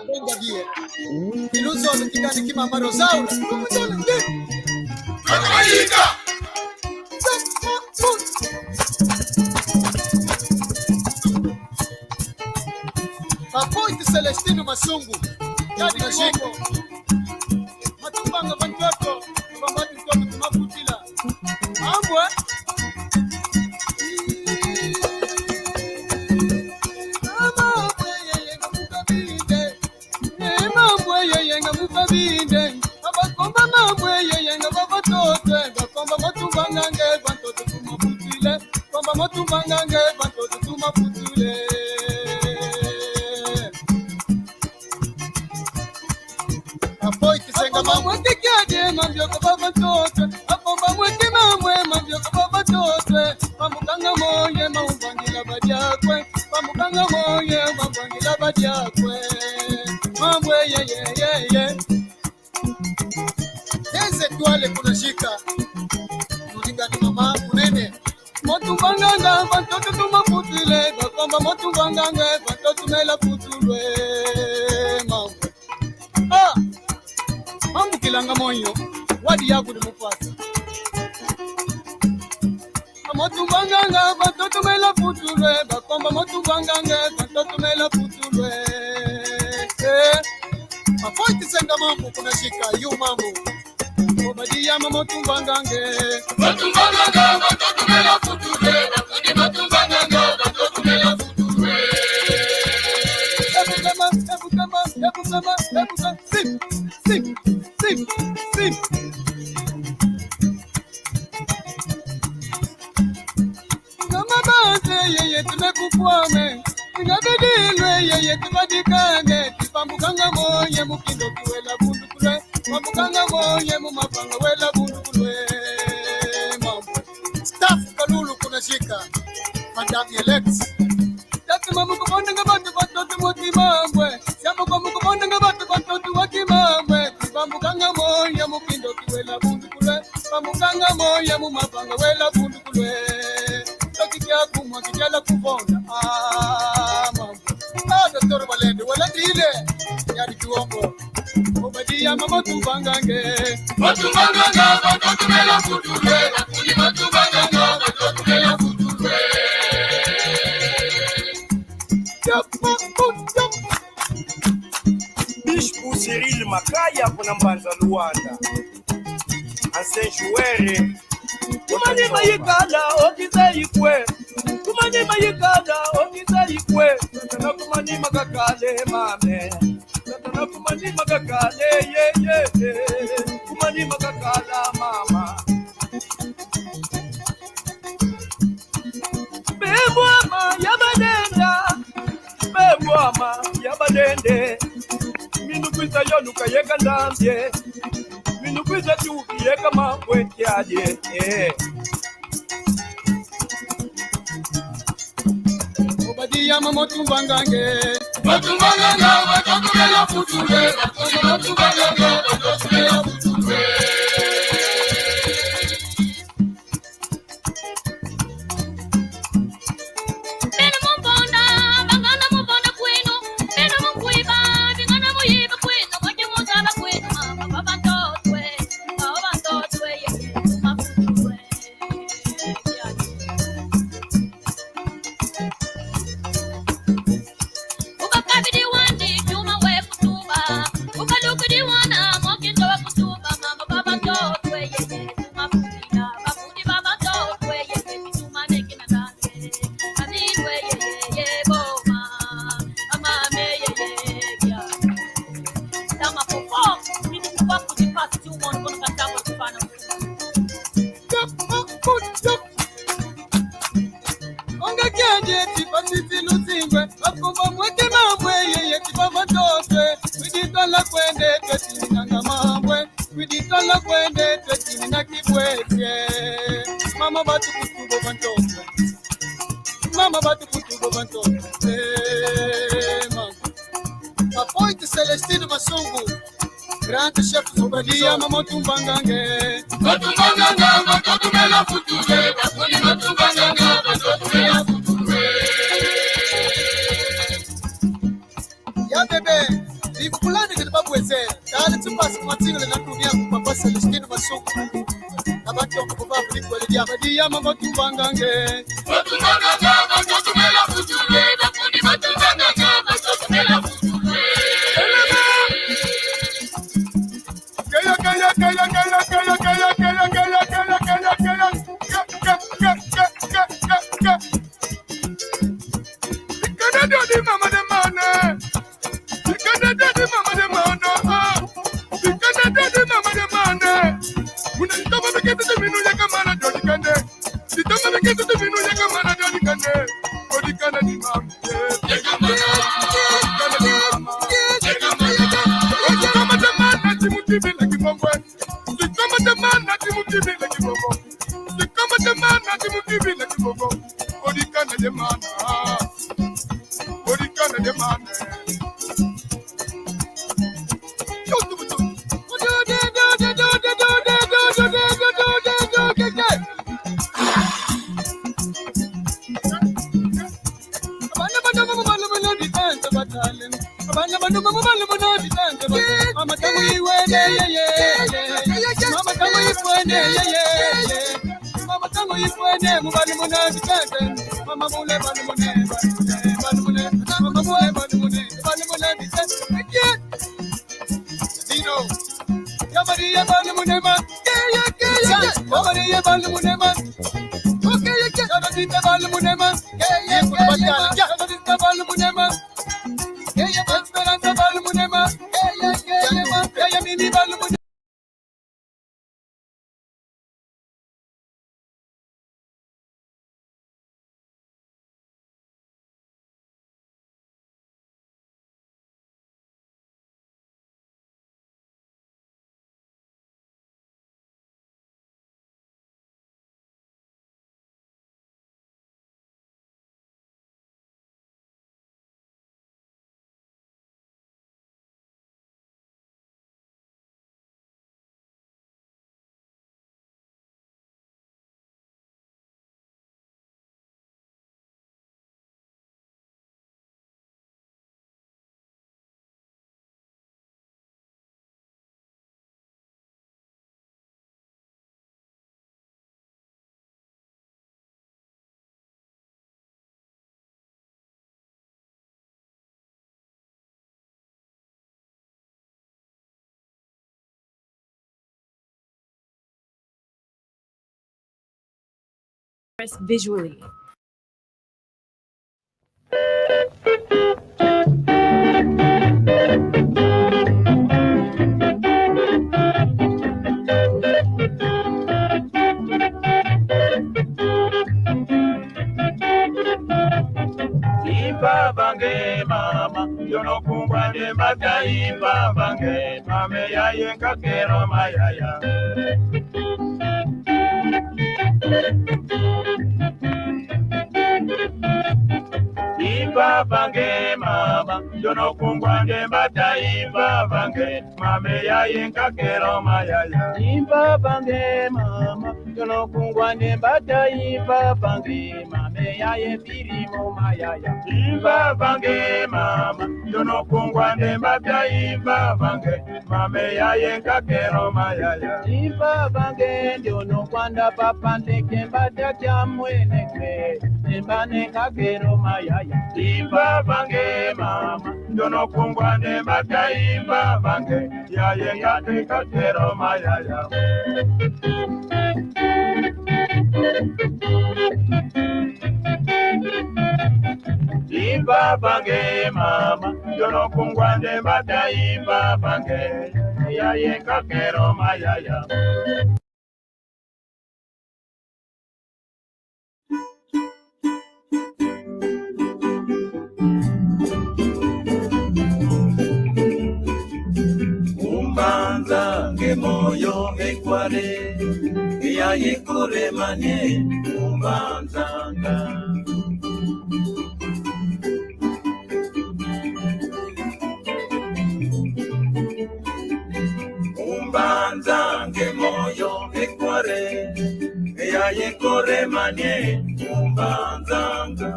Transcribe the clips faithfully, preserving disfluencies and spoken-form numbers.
Bonga die. Iluzo tikani ki mama Rosaura. Vamos, dona, nde. Katalika. Apoio de Celestino Masungu. Yadi Kashiko. Matumbanga bantoto. Bambati ntoto tumafutila. Ambwe. Mama, ambwe, yeye, ngamukabinde. Eh, mambwe yeye nga mukabinde. Abakomba mambwe yeye nga babatotwe. Bakomba matumbanga nge bantoto tumafutile. Komba matumbanga nge bantoto tumafutile. Apoio de Kisenga. Akomba mwe kikiadi mambioko babatotwe. Akomba mwe kimambwe mambioko babatotwe. Bamukanga moye maubangila badiakwe. Bamukanga moye maubangila badiakwe. Mambwe ye, ye, ye, ye. Des étoiles kuna shika. Tulingani mama munene. Matumbanga nga bantoto tumafutile. Bakomba matumbanga nga bantoto mela futulwe. Mambwe. Ah! Mambukilanga moyo. Wadi yakudi mupasa. Matumbanga nga bantoto mela futulwe, bakomba matumbanga nga bantoto mela futulwe. Eh, Apoio de Kisenga mambu kuna shika, yu mambu. Obadia mama matumbanga nge. Matumbanga nga bantoto mela futulwe, bakudi matumbanga nga bantoto mela futulwe. Ebukama, ebukama, ebukama, ebukama, sim, sim, sim, sim. Ngamabanze yeye tumekukwame. Ngabedilwe yeye tubadikane. Tipambukanga moye mukindo kiwela bundukulwe. Pambukanga moye mumapanga wela bundukulwe. Mambo. Staff Kalulu kuna shika. Madame Alex. Tatu mamu kubonda nga batu batoto moti mambwe. Siamu kwa mukubonda nga batu batoto waki mambwe. Bambukanga moya mukindo kiwela bundukulwe. Bambukanga moya mumapanga wela bundukulwe. Toki kia kumwa kikiala kubonda. Ah, mambwe. Ah, Docteur Balende, wala dile. Yadi kiwongo. Obadia mama matumbanga nge. Matumbanga nga, batoto mela futulwe. Bakudi matumbanga nga, batoto mela futulwe. Bispo Cyril Makaya kuna Mbanza Luanda. Ancien joueur. Kumanima yikala, okize yikwe. Kumanima yikala, okize yikwe. Satana kumanima kakale, mame. Satana kumanima kakale, ye, ye, ye. Kumanima kakala, mama. Bebwama ya badenda. Bebwama ya badende. Minu kwiza yonuka yeka ndambie. Minu kwiza tuki yeka mambwe kiadie. Eh. Obadia mama matumbanga nge. Matumbanga nga, batoto mela futulwe. Bakudi matumbanga nga, batoto mela futulwe. Beno mumbonda, bangana mumbonda kwenu. Beno mukwiba, bingana muyiba kwenu. Kwaki muzaba kwenu, mama, baba ntotwe, mama, baba ntotwe, ye, ye, mama, futulwe. Ukakabidi wandi chuma we kutuba. Ukalukidi wana mokindo wa kutuba. Mama, baba ntotwe, ye, ye, chuma kutina. Bakudi baba ntotwe, ye, ye, chuma nekina nane. Kabidwe, ye, ye, ye, boma. Mama, me, ye, ye, ye, ya. Tama perform. Mini kubaku di pasi tu mon kono katabo tufana. Onga kiadie tipa titi luzingwe, bakomba mweke mamwe yeye tipa matotwe, kwidi tola kwende twetini nanga mamwe, kwidi tola kwende twetini na kibwete. Mama batukutubo bantotwe, mama batukutubo bantotwe, mama. Apoio de Celestino Masungu. Grande chef Obadia mama matumbanga nge. Matumbanga nga, batoto mela futulwe. Bakudi matumbanga nga, batoto mela futulwe. Ya bebe. Ibu kulane kete babweze. Tala tupasi mwatingile na dunia ku papa Celestino Masuku. Abatongo kubabu likwele dia badia mama tubangange. Abana bano mu balumu na bitanza batale. Abana bano mu balumu na bitanza batale. Mama tango iwene ye ye ye. Mama tango ifwene ye ye ye. Mama tango ifwene mu balumu na bitanza. Mama mule balumu ne, balumu ne, balumu ne. Mama mule balumu ne, balumu na bitanza. Dino. Ya Maria balumu ne ma. Ya Maria balumu ne ma. Ya Rosita balumu ne ma. Ya Esperanza balumu ne ma. Ya Mimi balumu ne ma. Visually. Impa bange mama, yo no kungwa ne mbata impa bange, mame yaye nkakelo mayaya. Impa bange mama, yo no kungwa ne mbata impa bange, mame yaye nkakelo mayaya. Impa bange mama, yo no kungwa ne mbata impa bange, mame yaye mpili mu mayaya. Impa bange mama, yo no kungwa ne mbata impa bange, mame yaye nkakelo mayaya. Impa bange, yo no kwanda papa ndeke mbata kia mwene kwe, ne mbane nkakelo mayaya. Impa bange mama, yo no kungwa ne mbata impa bange, yaye ngane nkakelo mayaya. Impa bange mama, yo no kungwa ne mbata impa bange, yaye nkakelo mayaya. Umbanza nge moyo ekware, ya yekore mane, umbanza nga. Umbanza nge moyo ekware, ya yekore mane, umbanza nga.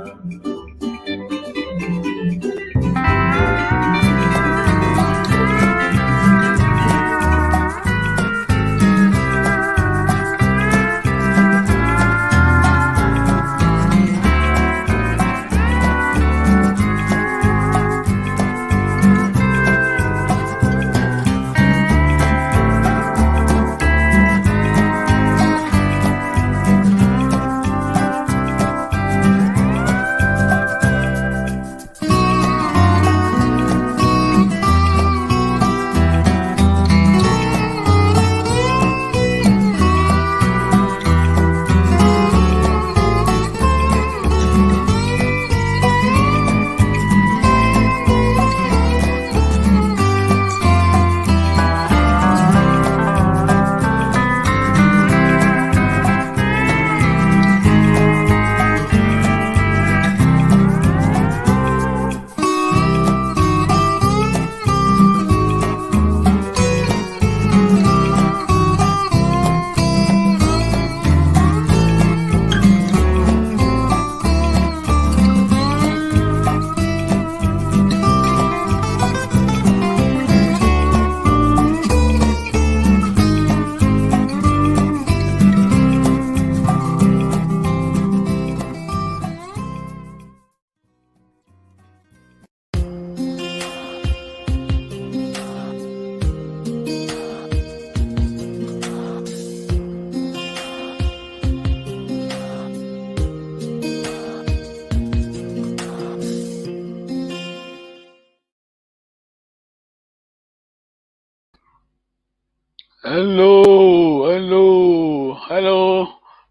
Hello, hello, hello.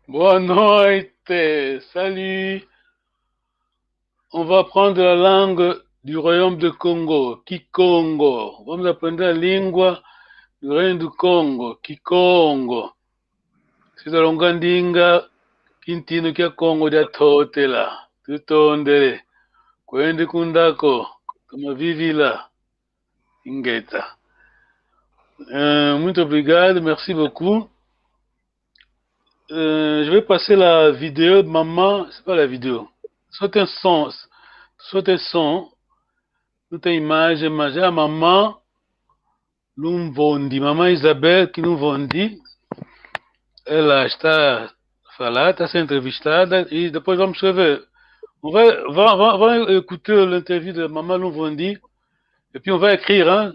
Boa noite, salut. On va apprendre la langue du royaume de Kongo, Kikongo. Vamos aprender a língua do reino do Kongo, Kikongo. Sizalonga ndinga kintinu kia Kongo dia totela. Tutondele. Kwende kundako, kamavivila. Ingeta. Euh, muito obrigado, merci beaucoup. Euh, je vais passer la vidéo de maman, c'est pas la vidéo. Saute un son, saute un son. Não tem imagem, mas é a mamã Lumvondi, mamã Isabel que Lumvondi. Ela está a falar, está a ser entrevistada e depois vamos escrever. On va, va, va, va écouter l'interview de maman Lumvondi et puis on va écrire, hein,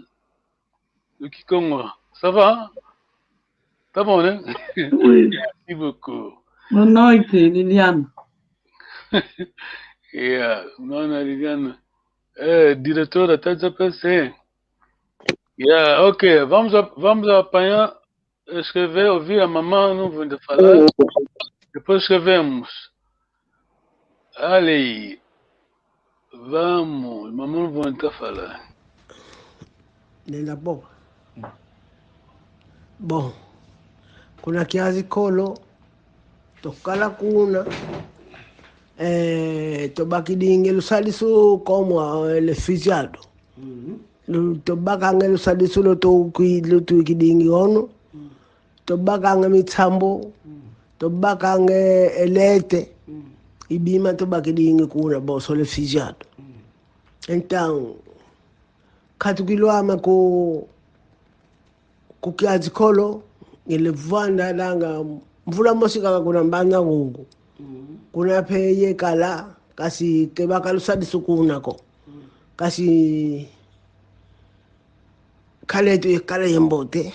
le Kikongo. Ça va, hein? Tá bom, né? Oui. Merci beaucoup. Boa noite, Liliana. Yeah, dona Liliana. É, diretora, tá desaparecendo. Yeah, ok. Vamos a, vamos apanhar, escrever, ouvir a mamã, não vou ainda falar. Depois escrevemos. Allez. Vamos, mamã, não vou entrar falar. Nenda boa. Bom, kuna kiazi kolo, tokala kuna, eh, tobakidingi lusadisu como, eh, refugiado. Lu-, tobakanga lusadisu lo tu-, ki-, lo tuikidingi ono. Tobakanga mitsambo. Tobakanga elete. Ibima tobakidingi kuna boso refugiado. Então, katukilwama ku, ku kiazi kolo, ngele vwanda langa mvula mosi kaka kuna Mbanza Ngungu. Kuna pe yekala, kasi kebaka lusadisu kuna ko. Kasi kaletu yekala yambote.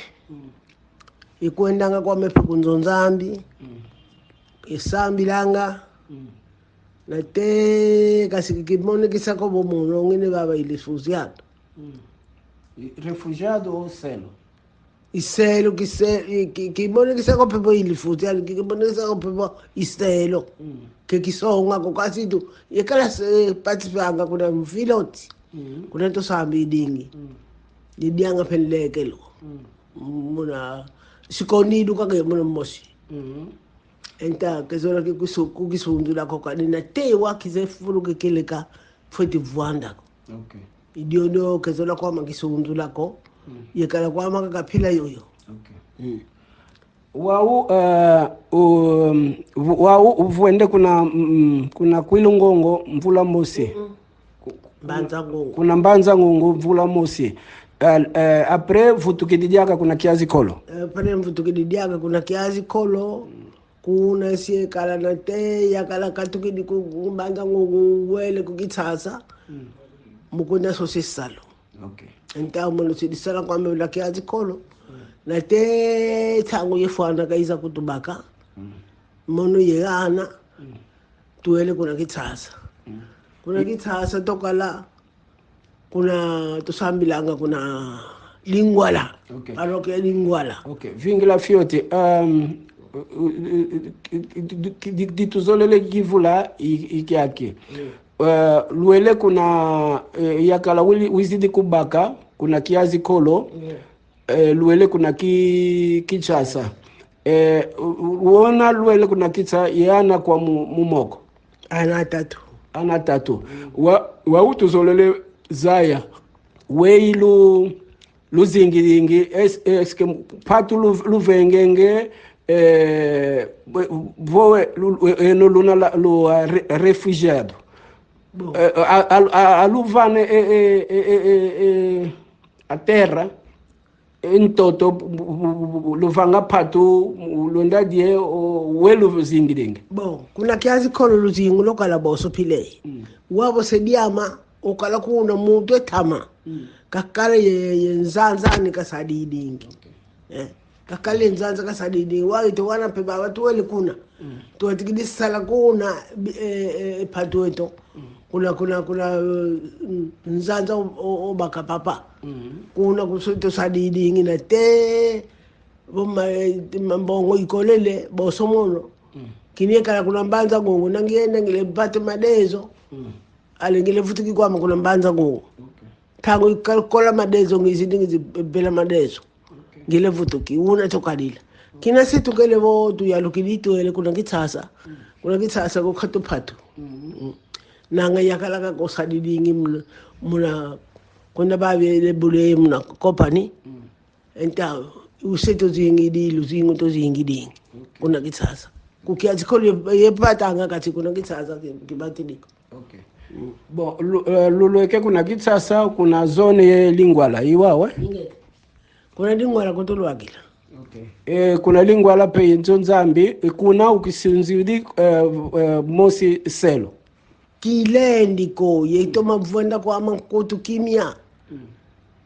Ikwendanga kwame pe ku nzo Nzambi. Isambilanga. Nate kasi kimonekisa ko bo mono ngine baba i refugiado. I-, refugiado ou selo? I selo, kise-, i-, ki-, kimonekisa ko pe bo i refugiado, ki-, kimonekisa ko pe bo i selo. Ke kisonga ko kasi tu, yekala se, participanga kuna mviloti. Kuna tusambidingi. Didianga pe nlekelo. Muna, sikondidu kake muna mosi. Enta, kezola ki kusu-, ku kisundula ko kadi nate wa kize fulu kikeleka fweti vwanda ko. Ok. I diodio kezola kwama kisundula ko. Yekala kwama kaka pila yoyo. Ok. Wau, eh, u-, wau uvwende kuna, mm, kuna Kwilu Ngongo mvula mosi. Ku-, Mbanza Ngungu. Kuna Mbanza Ngungu mvula mosi. Eh, eh, après vutukidi diaka kuna kiazi kolo. Eh, après vutukidi diaka kuna kiazi kolo. Kuna si yekala nate, yakala katukidi ku, ku Mbanza Ngungu wele ku Kinshasa. Mukuna sosi salo. Ok. Enta mono sidi sala kwame ula kiazi kolo. Nate tangu ye fwana kaiza kutubaka. Mono ye ana. Tuele kuna Kinshasa. Kuna Kinshasa tokala. Kuna tusambilanga kuna Lingwala. Ok. Parokia Lingwala. Ok. Vingila fioti. Um, u-, u-, u-, di, di, di, di tuzolele kivula i-, ikiaki. Uh, luele kuna, eh, yakala wili-, wizidi kubaka, kuna kiazi kolo, eh, luele kuna ki-, Kinshasa. Eh, u-, u-, wona luele kuna Kinshasa, ye ana kwa mu-, mumoko. Ana atatu. Ana atatu. Wa, wau tuzolele zaya. Weyi lu-, luzingilingi, es-, est-ce que mpatu lu-, luvengenge, eh, vo-, vowe, lu-, lu-, eno luna la, lu, ah, re-, refugiado. Bon. Eh, a, a, a, aluvane, eh, eh, eh, eh, eh, eh, a terra, eh, ntoto, bu-, bu-, bu-, bu-, luvanga mpatu, lwenda die, o, we luzingilingi. Bon, kuna kiazi kolo luzingu lokala boso pile. Mm. Wabo se diama, okala kuna muntu etama. Mm. Kakala ye, ye nzanza ni kasadidingi. Okay. Eh, kakala ye nzanza kasadidingi. Wau ito wana pe baba tuwele kuna. Mm. Tuwatikidi sala kuna, bi-, eh, eh, mpatu eto. Mm. Kuna, kuna, kuna, eh, nzanza o, o, obaka papa. Mm. Kuna kusu-, tusadidingi nate. Bo ma, eh, ma mbongo ikolele, boso mono. Mm. Kini ekala kuna Mbanza Ngungu, nangienda ngile bate madezo. Mm. Ale ngile vutuki kwame kuna Mbanza Ngungu. Okay. Ntangu ikakola madezo, ngizidi ngizi bela madezo. Okay. Ngile vutuki, una tokalila. Kina se tukele vo tuyalukidi twele kuna Kinshasa. Mm. Kuna Kinshasa ko katupatu. Mm. Mm. Nanga yakalaka ko sadidingi muna, muna, kuna babele bule muna compagnie. Mm. Enta, use tuzingidi, luzingu tuzingidi. Okay. Kuna Kinshasa. Ku kiazi kolo ye, ye patanga kati kuna Kinshasa ki, kibatidi ko. Okay. Mm. Bon, lu-, eh, lulweke kuna Kinshasa, kuna zone ye Lingwala, i wawa? Nge. Kuna Lingwala kutulwakila. Okay. Eh, kuna Lingwala pe nzo Nzambi, eh, kuna ukisinzidi, eh, eh, mosi selo. Kilendi ko, ye toma vwanda kwame nkutu kimia. Mm.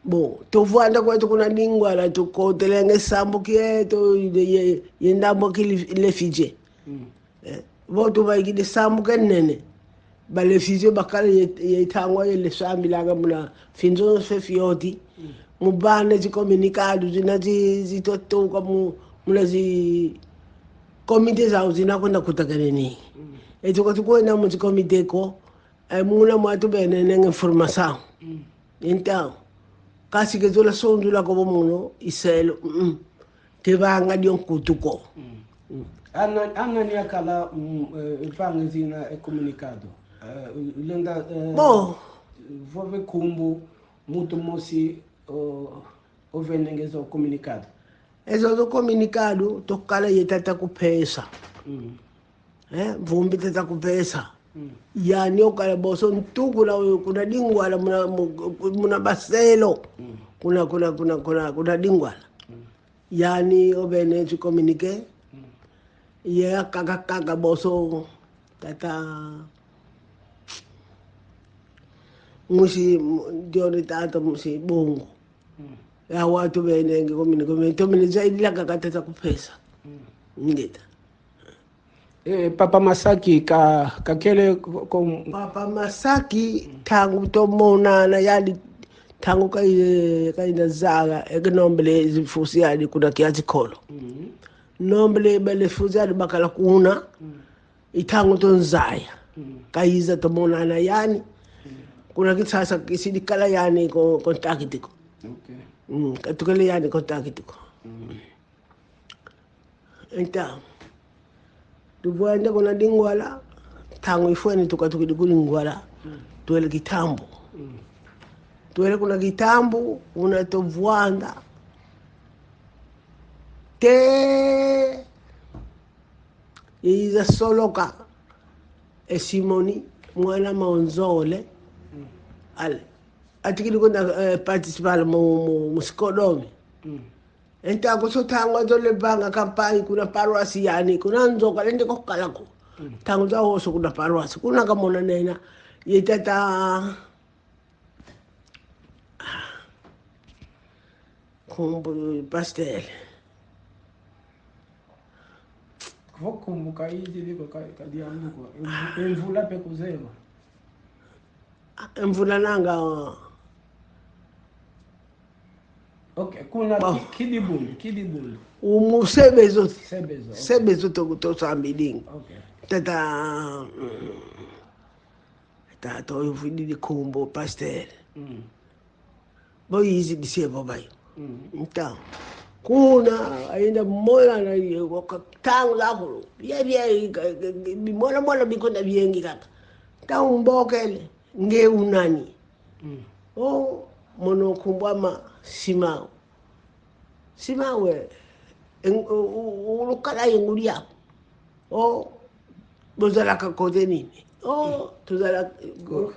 Bon, tuvwanda kwetu kuna Lingwala, tukotelenge sambu kieto, ye, ye, ye ndambu ki li-, réfugié. Mm. Eh, vo tuvaikidi sambu kenene. Ba réfugié bakala ye, ye ntangwa ye lesambilanga muna finzo se fioti. Mm. Mu bana zi comunicado, zina zi, zitotoka mu, muna zi comité zau zina kwenda kutakaneni. Mm. Eto katukwenda mu zi comité ko, eh, muna mwatu bene nenga informação. Mm. Então, kasi kezola sonzula ko bo mono, i selo, mm, mm. Kevanga dio nkutu ko. Mm. Mm. Ana, anani akala, mm, eh, vanga zina e comunicado. Eh, u-, ulenda, eh, bon, vova nkumbu, muntu mosi, o, ovenenge zo comunicado. Ezo zo comunicado, tukala ye tata Kupesa. Mm. Eh, Mvumbi tata Kupesa. Mm. Yani okala boso ntu kuna, kuna Lingwala, muna, mu-, muna baselo. Mm. Kuna, kuna, kuna, kuna, kuna Lingwala. Mm. Yani ovene zi communiqué. Mm. Ye akaka kaka boso tata Musi, mu-, dioni tata Musi Bongo. Mm. Ya watu venenge communiqué, me tomene zaidi la kaka tata Kupesa. Mm. Ngeta. Eh, Papa Masaki ka, kakele ko, ko- Papa Masaki, ntangu tomonana, yani, ntangu kai-, kaina zaya, e ke nombele zifusi yani kuna kiazi kolo. Mm. Nombele bele fusi yani bakala kuna, mm, i ntangu tonzaya. Mm. Kaiza tomonana yani, mm, kuna Kinshasa kisidi kala yani ko, contact ko. Okay. Mm, katukele yani contact ko. Mm. Então, tuvwanda kuna Lingwala, ntangu ifwene tukatukidi ku Lingwala, mm, twele Kitambo. Mm. Twele kuna Kitambo, una tuvwanda. Te, iza soloka, e Simoni, mwana Maonzole, mm, ale. Atikidi kuna, eh, participar mu, mu, mu sikodomi. Mm. Enta ko so ntangu zole vanga kampanyi kuna paroisse yani, kuna nzo kalende ko kala ko. Mm. Ntangu zawoso kuna paroisse, kuna kamona nena. Ye tata, nkumbu pasteur. Vo nkumbu kaizidi ko ka, kadiambu ko. Emvu-, emvula pe kuzeba. Ah, emvula nanga. Ok, kuna bon. Ki-, Kidibundu, Kidibundu. Umu Sebezo. Sebezo, ok. Sebezo to, tosambilingi. Ok. Tata, mm, tata oyo vwididi nkumbu, pasteur. Mm. Bo izidi se bo bayo. Mm. Então, kuna, ainda mola na ye, waka tangu la kulu. Bie, bie, ka, ka, ka, bimona, mona bikuna biengi kaka. Então, mbokele, nge unani? Mm. O, mono nkumbu ame Simao. Simao we, en-, u-, u-, ulukala ye ngudi aku. O, bozalaka kote nini? O, tuzala, ko-,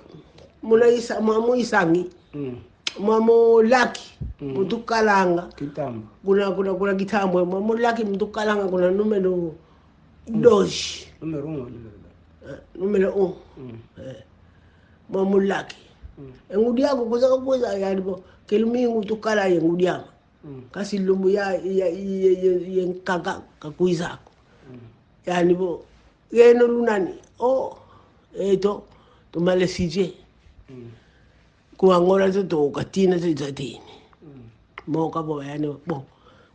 muna isa-, mwamu Isangi. Mm. Mwamu Laki. Mm. Mutukalanga. Kitambo. Kuna, kuna, kuna Kitambo. Mwamu Laki mutukalanga kuna numero, mm, dois. Numero um, numero dois. Eh, numero um. Mm. Eh. Mwamu Laki. Mm. E ngudi aku kwiza, kwiza, yani bo, ke lumingu tukala ye ngudi ame. Mm. Kasi lumbu ya, ya, ya, ya, ya nkaka kakwiza ko. Mm. Yani bo, yeno lunani? O, eto, tumale sije. Mm. Ku Angola to, to, katina to, to, tini. Mm. Moka bo, yani bo.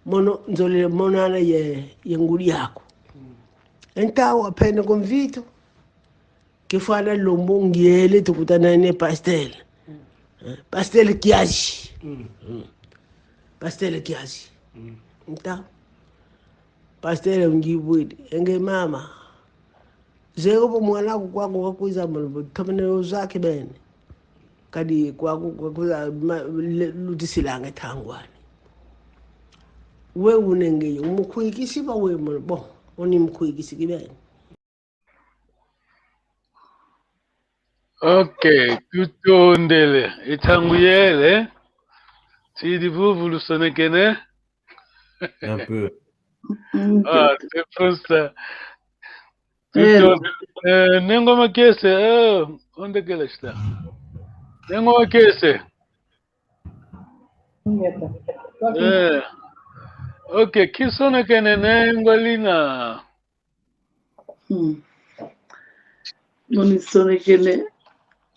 mono nzolele monana ye, ye ngudi aku. Entawa pene convite, kifwana lumbu ngiele tukutana ne pastel. Eh, pastel Kiazi. Mm. Pastel Kiazi. Nta. Pastel ngibwidi. Enge mama. Zeye vo mwana aku kwaku kakwiza mu lumbu, tomene uzaki bene. Kadi kwaku, kwaku za, ma, le, lutisilanga tangwani. We unenge yo, umukwikisi ba we mu, bo, oni mukwikisi kibeni. Ok, tutondele. E ntangu yele, sidi vuvu lusonekene. Un peu. Ah, c'est pour ça. Hello. Tuto-, eh, Nengwa Makese, eh, onde kela shita. Nengwa Makese. Eh, ok, kisonekene Nengwa Lina. Hmm. Monisonekene.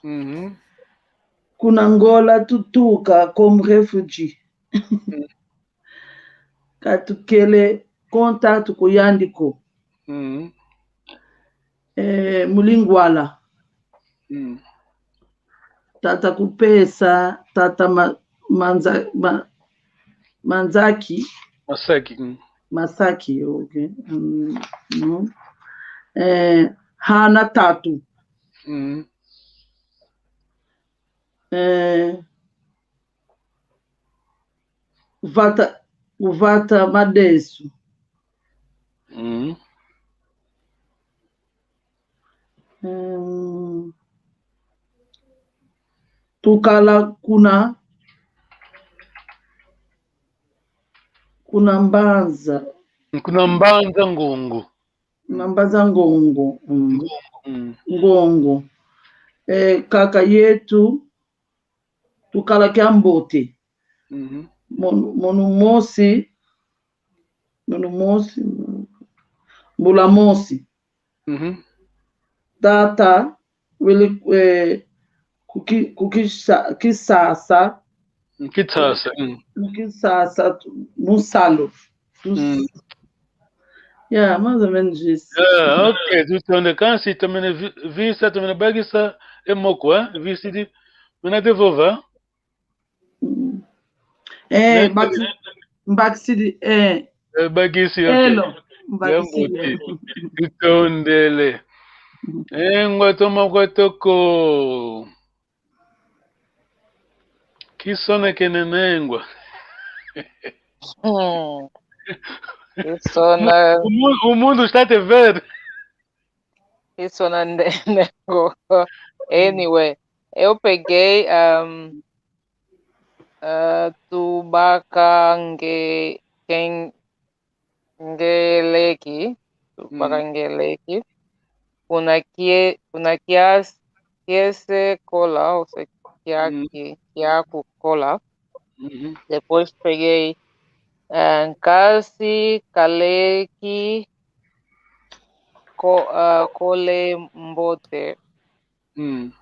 Mhm. Kuna Angola tutuka comme réfugié. Mm. Ka tukele contato ku yandi ko. Mm. Eh, mu Lingwala. Mm. Tata Kupesa, tata Ma-, Manza-, Ma-, Manzaki. Masaki, mm. Masaki, ok. Mm, mm. Eh, hana tatu. Mm. Eh, vata, vata madesu. Mm. Mm. Tukala kuna, kuna Mbanza. Kuna Mbanza Ngongo. Na Mbanza Ngongo. Mm. Ngongo, mm. Ngongo. Eh, kaka yetu, tukala kiambote. Mhm. Mon-, monu mosi, monu mosi, mbula mosi. Mhm. Tata, wele, eh, kuki-, kukisa-, kisasa. Kisasa, mm. Kisasa, musalu. Mm. Yeah, mais ou menos isso. Yeah, ok, tutonde kansi, tomene vi-, visa, tomene bagisa, e moko, eh? Visa di, mena devolva. Mm. Eh, mbakisi-, mbakisidi, eh. Eh, mbakisi, ok. Elo, mbakisidi. Yambo ti, tutondele. Mm. Eh, ngwa toma kwa toko. Kisonekene Nengwa. Hmm. Kisona. O mu-, o mundo está te ver. Kisona Ne-, Nengwa. Anyway, eu peguei, um, uh, tubaka nge-, ken-, ngeleki, tubaka ngeleki. Kuna kie-, kuna kias-, kiese kola, ou seja, kia-, ki-, kiaku kola. Uhum. Depois peguei, eh, nkasi, kaleki, ko-, ah, kole mbote. Hum.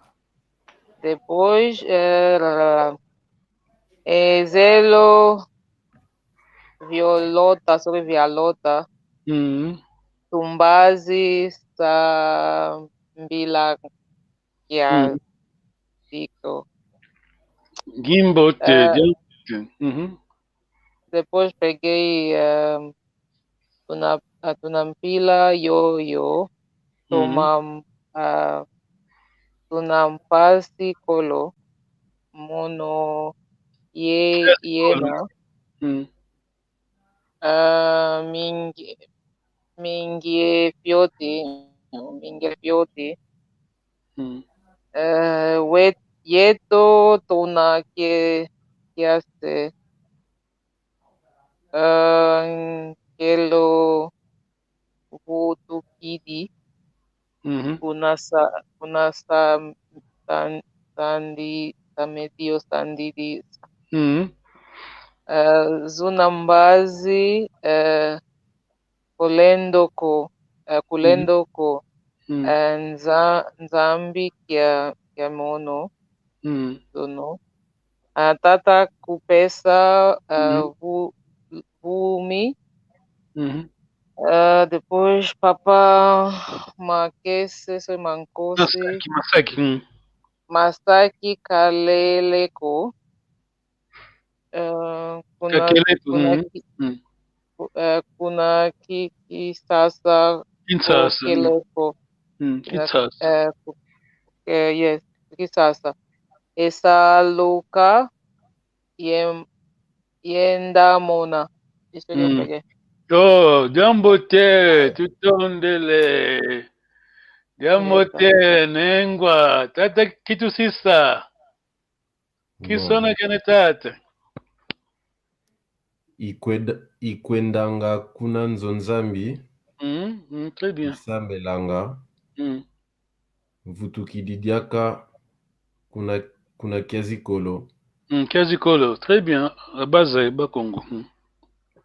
Depois, eh, ra, ra, ra. Eh, zelo violota, sobre violota. Hum. Tumbazi sa mbila kia dito. Ngimbote, eh, uhum. Depois peguei, eh, tuna, ah, tuna mpila yoyo, toma, ah, tuna mpasi kolo, mono ye-, yema. Ah, mingi, mingi e fioti, mingi e fioti. Eh, we-, yeto tuna ke-, kiase. Ah, kelo vutukidi. Uhum. Kuna sa-, kuna sa-, san-, sandi, samedio sandidi. Uhum. Eh, zuna mbazi, eh, kulendoko, eh, kulendoko, uhum, eh, nza-, Nzambi kia, kia mono, uhum, zono. Ah, tata kupesa, ah, uhum, vu-, Vumi. Mhm. Eh, depois Papa Makese, se Mankosi. Masaki, Masaki, mm. Masaki Kaleleko. Eh, kuna, Kakeleko, kuna mm, ki-, mm. Ku-, eh, kuna ki-, Kisasa, Kinshasa, mm. Kokeleko. Mm, kuna, Kinshasa. Eh, ku-, eh, yes, Kinshasa. Esa Luka, yem-, yenda mona. Iso, mm, yenda ke. Oh, diambote, tutondele. Diambote, nengwa, tata kitusisa. Bon. Kisonekene tata. Ikwed-, ikwendanga kuna nzo Nzambi. Mm, mm, très bien. Isambelanga. Mm. Vutukidi diaka kuna, kuna Kiazikolo. Mm, Kiazikolo, très bien. La base ya Bakongo. Mm.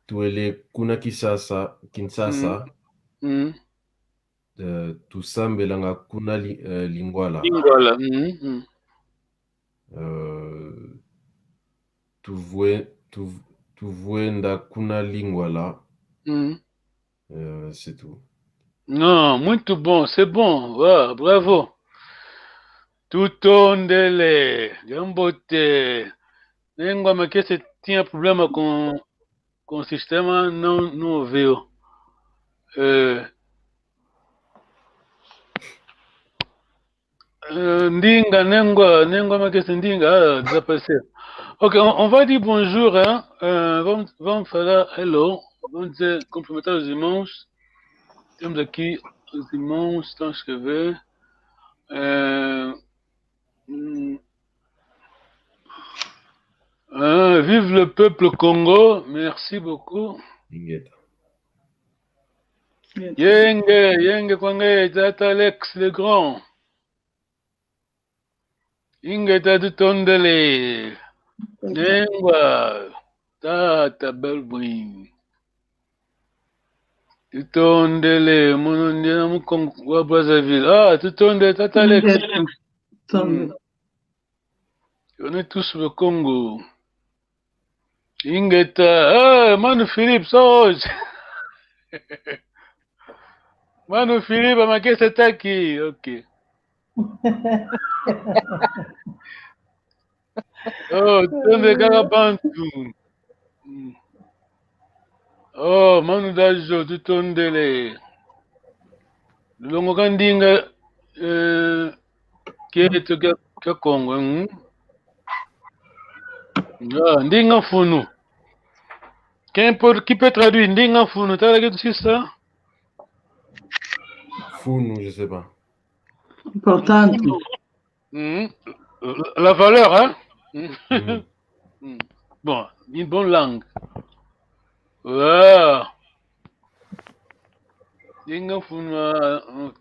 Twele kuna Kisasa, Kinshasa. Mm. Mm. Eh, tusambelanga kuna li-, eh, Lingwala. Lingwala, mm, mm. Eh, tuvwe-, tuv-, tuvwenda kuna Lingwala. Mm. Eh, c'est tout. Non, muito bom, c'est bon. Ouais, bravo. Tutondele, diambote. Nengwa Makese tinha problema com, com o sistema, não, não ouviu. Eh, eh, Ndinga, Nengwa, Nengwa Makese Ndinga, ah, desapareceu. Ok, on, on va dire bonjour, hein. Euh, vamos, vamos falar hello. Vamos dizer cumprimentar os irmãos. Temos aqui os irmãos que estão a escrever. Euh, hum. Ah, vive le peuple Kongo. Merci beaucoup. Ingeta. Yenge, yenge kwa nge, tata Alex le Grand. Ingeta, tutondele. Nengwa, tata Belbwin. Tutondele, mono ndiena Mukongo wa Brazzaville. Ah, tutondele, tata Alex. Ingeta. Tutondele. Mm. On est tous le Congo. Ingeta, eh, Manu Philippe, soja. Manu Philippe, Makese taki, ok. Oh, tutondele kaka bantu. Mm. Oh, Manu Dajo, tutondele. Longoka ndinga, eh, kieto kia, kia Kongo, mm. Ah, ndinga mfunu. Qui peut, qui peut traduire ndinga mfunu? Tala kitusisa. Mfunu, je sais pas. Importante. Mhm. La valeur, hein? Mhm. Mhm. Bon, une bonne langue. Ah. Ndinga mfunu, ah,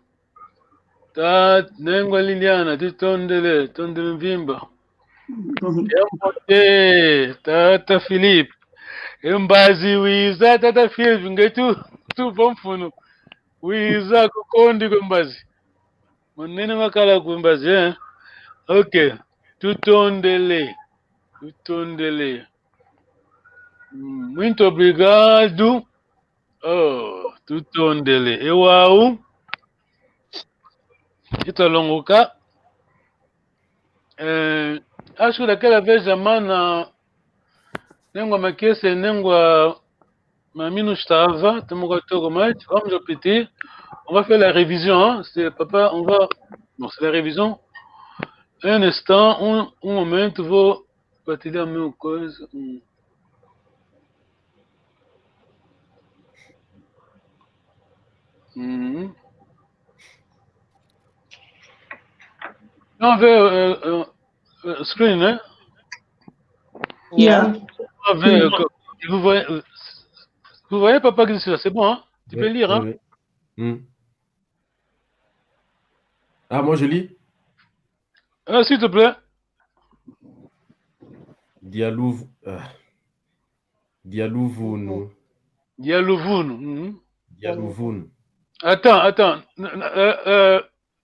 ta, Nengwa Liliana, tutondele, tondele mvimba. Mhm. Yambote, tata Philippe. E mbazi wiza, tata Philippe, nge tu, tu vo mfunu. Wiza kukondi kwe mbazi. Munene makala kwe mbazi, eh? Ok. Tutondele. Tutondele. Mm, muito obrigado. Oh, tutondele. E wau. Ita longoka. Eh, acho daquela vez a mana Nengwa Makese, Nengwa Maminu estava, tamo kwa toko, mas vamos repetir. On va faire la révision, hein. C'est, papa, on va, bon, c'est la révision. Un instant, un, un momento, vou partilhar meu coisa. Hum. Uhum. On veut, euh, euh, euh, screen, hein? Yeah. On veut, euh, que- vous voyez, euh, vous voyez, papa, que c'est bon, hein? Tu peux lire, hein? Oui, oui. Hmm. Ah, moi, je lis? Ah, s'il te plaît. Dia luv-, ah. Dia luvunu. Dia luvunu, mhm. Dia luvunu. Attends, attends. N-, n-, euh, euh,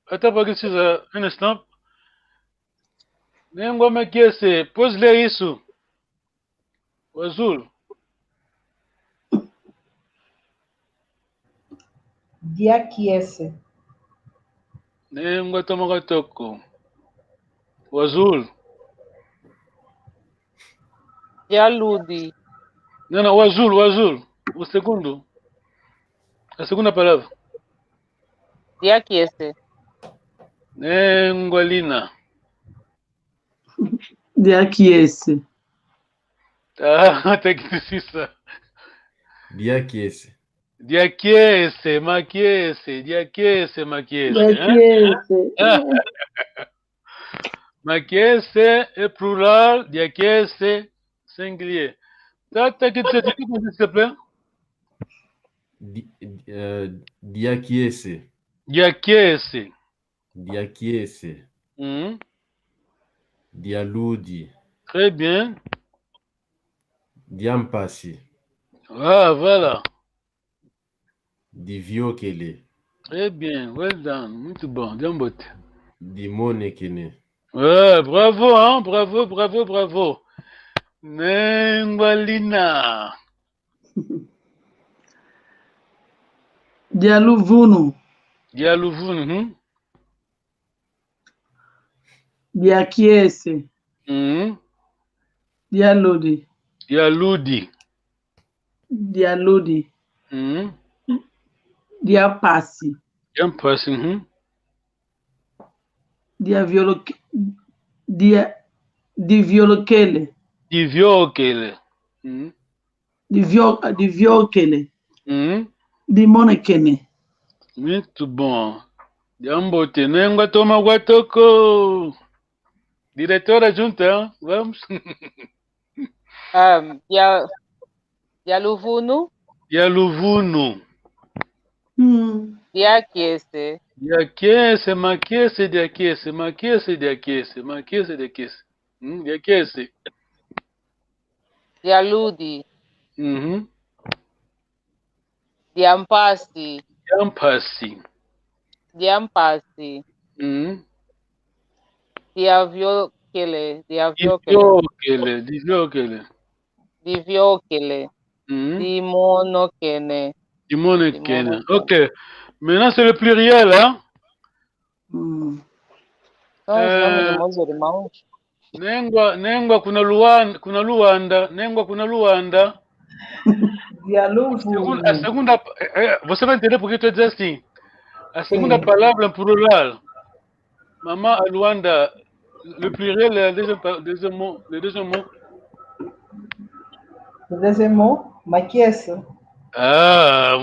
attends, pas que c'est, euh, un instant. Nengwa Makese, pose-le isso. Wazulu. Dia kiese. Nengwa toma kwa toko. Wazul. Dia ludi. Não, não, o azul, o azul. O segundo. A segunda palavra. Dia kiese. Nengwa Lina. Dia kiese. Ah, tem que desistir. Dia kiese. Dia kiese, makiese, dia kiese, makiese, hein? Makiese. Ah. Makiese é plural, dia kiese singulier. Tata, que tu sais, tu peux, s'il te plaît? Di-, euh, dia kiese. Dia kiese. Dia kiese. Mhm. Dia ludi. Très bien. Dia mpasi. Ah, voilà. Diviokele. Très bien, well done. Muito bom, diambote. Dimonekene. Ouais, bravo, hein, bravo, bravo, bravo. Nengwa Lina. Dia luvunu. Dia luvunu, hmm? Dia kiese. Mhm. Dia ludi. Dia ludi. Dia ludi. Mhm. Dia mpasi. Dia mpasi, mhm. Dia violoke-, dia, diviolokele. Diviokele. Mhm. Divio-, diviokele. Mhm. Dimonekene. Muito bom. Diambote, nengwa toma kwa toko. Diretora junta, hein? Vamos. Um, dia, dia luvunu. Dia luvunu. Hmm. Dia kiese. Dia kiese, makiese, dia kiese, makiese, dia kiese, makiese, dia kiese. Hmm, dia kiese. Dia ludi. Mhm. Dia mpasi. Dia mpasi. Dia mpasi. Mhm. Dia viokele, dia viokele. Diviokele, diviokele. Diviokele. Mhm. Dimonokene. Dimonokene. Dimonokene. Ok. Maintenant, c'est le pluriel, hein? Mm. Nengwa, nengwa kuna Luan-, kuna Luanda, nengwa kuna Luanda. Dia luvunu. A segunda, a segunda, eh, eh, você vai entender porque eu tô dizendo assim. A segunda palavra em plural. Mama a Luanda, le pluriel, le deuxième pa-, deuxième mot, le deuxième mot. Le deuxième mot, makiese. Ah,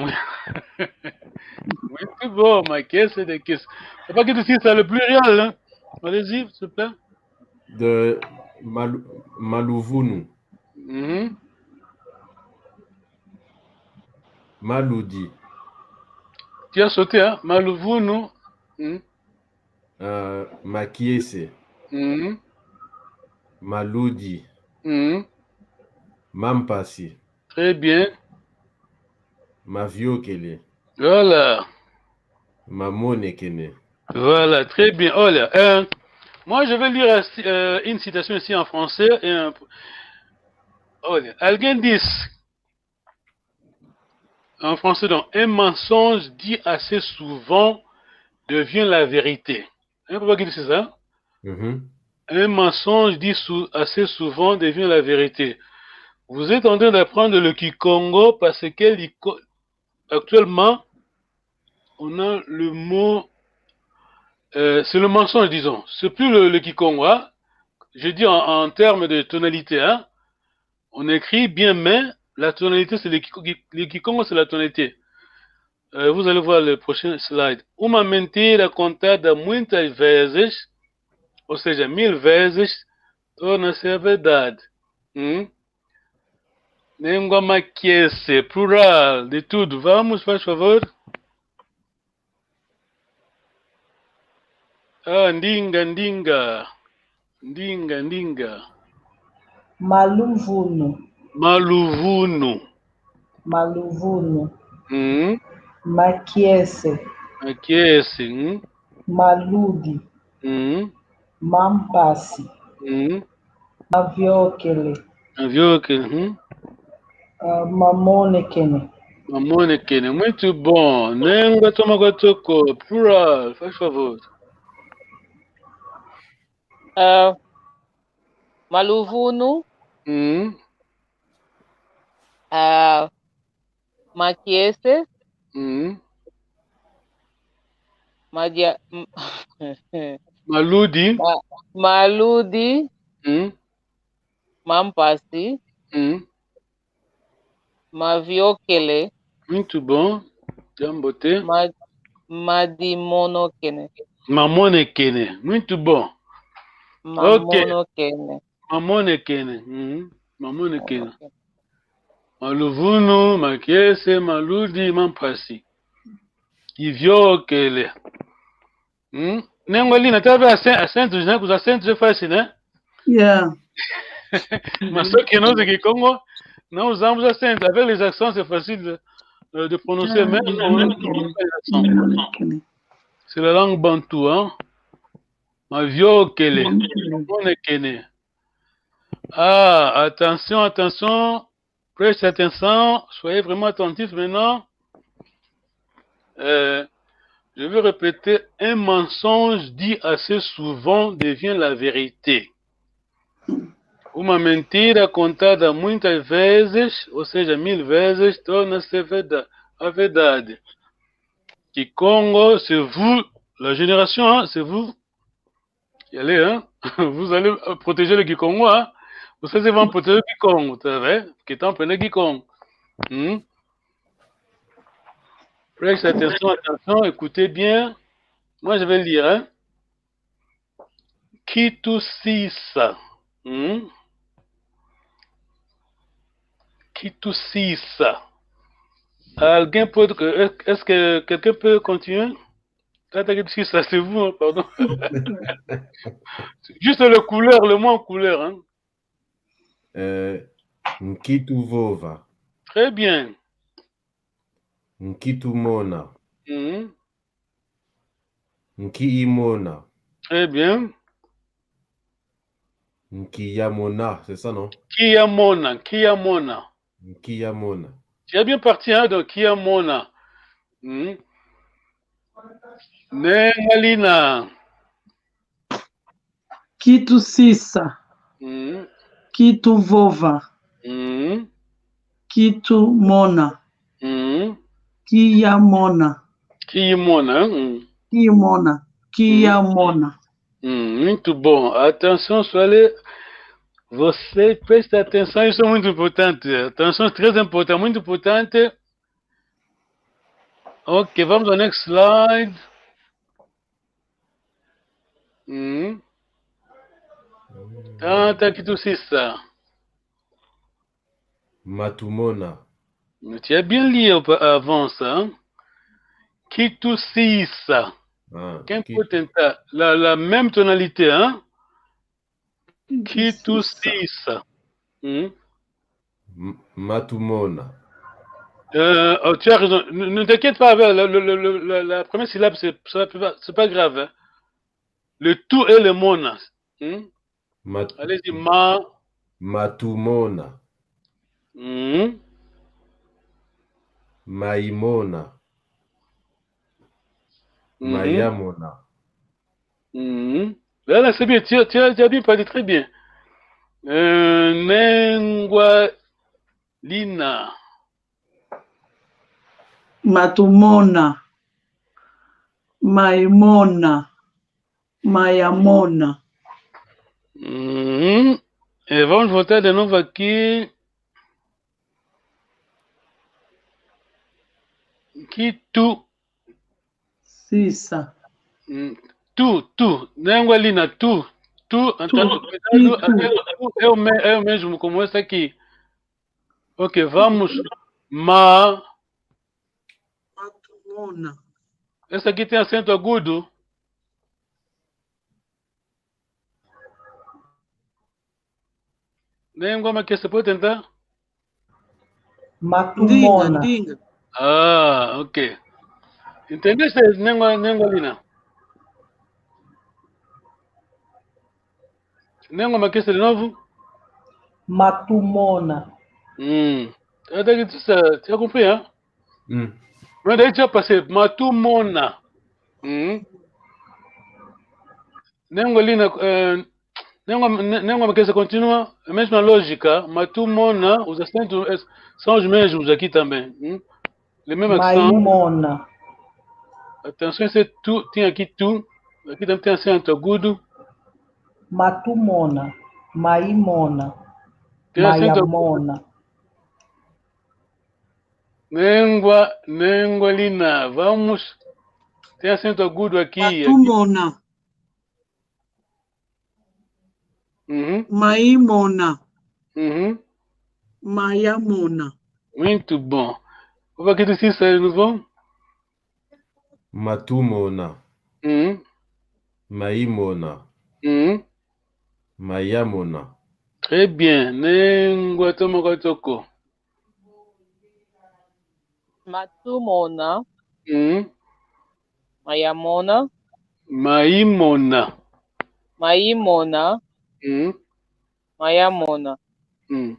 muito bom, makiese, diakiese. C'est pas que tu dis ça, le pluriel, hein? Allez-y, s'il te plaît. De malu-, maluvunu. Mhm. Maludi. Tu as sauté, hein? Maluvunu. Mhm. Euh, makiese. Mhm. Maludi. Mhm. Mampasi. Très bien. Maviokele. Voilà. Mamonekene. Voilà, très bien. Olha, euh, moi, je vais lire, euh, une citation ici en français. Et un... Olha, alguém disse, en français, donc, un mensonge dit assez souvent devient la vérité. Hein, papa Guy, c'est ça? Mhm. Un mensonge dit sou-, assez souvent devient la vérité. Vous êtes en train d'apprendre le kikongo parce que l'I-, actuellement, on a le mot, euh, c'est le mensonge, disons. C'est plus le, le kikongo, hein. Je dis en, en termes de tonalité, hein. On écrit bien, mais la tonalité, c'est le kiko-, le kikongo, c'est la tonalité. Euh, vous allez voir le prochain slide. Uma mentira contada muitas vezes, ou seja, mil vezes, torna-se a verdade. Hum? Nengwa makiese, plural de tudo. Vamos, faz favor. Ah, ndinga, ndinga. Ndinga, ndinga. Maluvunu. Maluvunu. Maluvunu. Mm. Makiese. Makiese, mm. Maludi. Mm. Mampasi. Mm. Maviokele. Maviokele, mm. Ah, mamonekene. Mamonekene. Muito bom. Nengwa toma kwa toko. Plural. Faz favor. Ah, maluvunu. Mm. Ah, makiese. Mm. Madia-, m-, Maludi. Ma-, maludi. Mm. Mampasi. Mm. Maviokele. Muito bom. Diambote. Ma-, madimonokene. Mamonekene. Muito bom. Ok. Mamonokene. Mamonekene. Mhm. Mamonekene. Mamonekene. Maluvunu, makiese, maludi, mampasi. Iviokele. Hmm? Nengwa Lina, t'as vu, ace-, acentos, né? Com os acentos é fácil, né? Yeah. Mas só que nós aqui, Congo, nós usamos acentos. Avec les accents, c'est facile de, euh, de prononcer, mais non, on n'a pas les accents. C'est la langue bantou, hein? Maviokele. Mamonekene. Ah, attention, attention. Prestez attention, soyez vraiment attentifs maintenant. Euh, je vais répéter, un mensonge dit assez souvent devient la vérité. Uma mentira contada muitas vezes, ou seja, mil vezes, torna-se verda-, a verdade. Kikongo, c'est vous, la génération, hein, c'est vous qui allez, hein, vous allez, euh, protéger le Kikongo, hein. Vous savez, vous protéger le Kikongo, vous savez, que t'en prenez Kikongo. Hmm? Prestez attention, attention, écoutez bien. Moi, je vais lire, hein. Kitusisa. Hmm? Kitusisa. Alguém pode, est-ce que quelqu'un peut continuer? Tata Kitusisa, c'est vous, hein, pardon. Juste les couleurs, le mot en couleur, hein. Euh, nkituvova. Très bien. Nkitumona. Mhm. Nkiyimona. Très bien. Nkiyamona, c'est ça, non? Nkiyamona, nkiyamona. Nkiyamona. Tu es bien parti, hein, donc nkiyamona. Mhm. Nengwa Lina. Kitusisa. Mhm. Kituvova. Mhm. Kitumona. Mhm. Kiyamona. Kiyimona, hein? Mhm. Kiyimona. Kiyamona. Mhm. Muito bom. Atenção, soyez, vocês prestem atenção, isso é muito importante. Atenção, très important, muito importante. Ok, vamos ao next slide. Mhm. Tata Kitusisa. Matumona. Tu as bien lu aupa-, avant ça, hein? Kitusisa. Ah, qu'importe, la, la même tonalité, hein? Kitusisa. Hmm? M-, matumona. Euh, oh, tu as raison. Ne, ne t'inquiète pas, la, la, la, la, la, la première syllabe, c'est, c'est pas, c'est pas grave, hein. Le tu et le mona. Hmm? Mat-, allez-y, ma. Matumona. Hmm. Maimona. Mhm. Mayamona. Mhm. Là, là, c'est bien. Tu as, tu as, tu as bien parlé, très bien. Euh, Nengwa Lina. Matumona. Maimona. Mayamona. Mhm. Et vamos voltar de novo aqui. Kitu. Sisa. Hum, tu, tu. Nengwa Lina, tu. Tu, então, tu, cuidado, tu. Aquele tu é o me-, é o mesmo como esse aqui. Ok, vamos. Ma. Matumona. Esse aqui tem acento agudo? Nengwa Makese, pode tentar? Matumona. Ndinga, ndinga. Ah, ok. Entendeste, Nengwa, Nengwa Lina? Nengwa Makese de novo? Matumona. Hum. Até que tu sa-, tu as compris, hein? Mm. Manda icha pase, matumona. Mm. Nengwa lina, eh, nengwa, ne-, nengwa makesa continua, mesma lógica, matumona, os acentos, eh, são os mesmos aqui também. Mm. Le même accent. Maimona. Attention, c'est tout, tem aqui tout. Aqui também tem acento agudo. Matumona, maimona, tem acento agudo. Mayamona. Nengwa, nengwa lina. Vamos. Tem acento agudo aqui, aqui. Matumona. Uhum. Maimona. Uhum. Mayamona. Muito bom. Opa, que tu se sai, não vão? Matumona. Uhum. Maimona. Uhum. Mayamona. Très bien. Nengwa toma kwa toko. Matumona. Mm. Mayamona. Maimona. Maimona. Mm. Mayamona. Mm.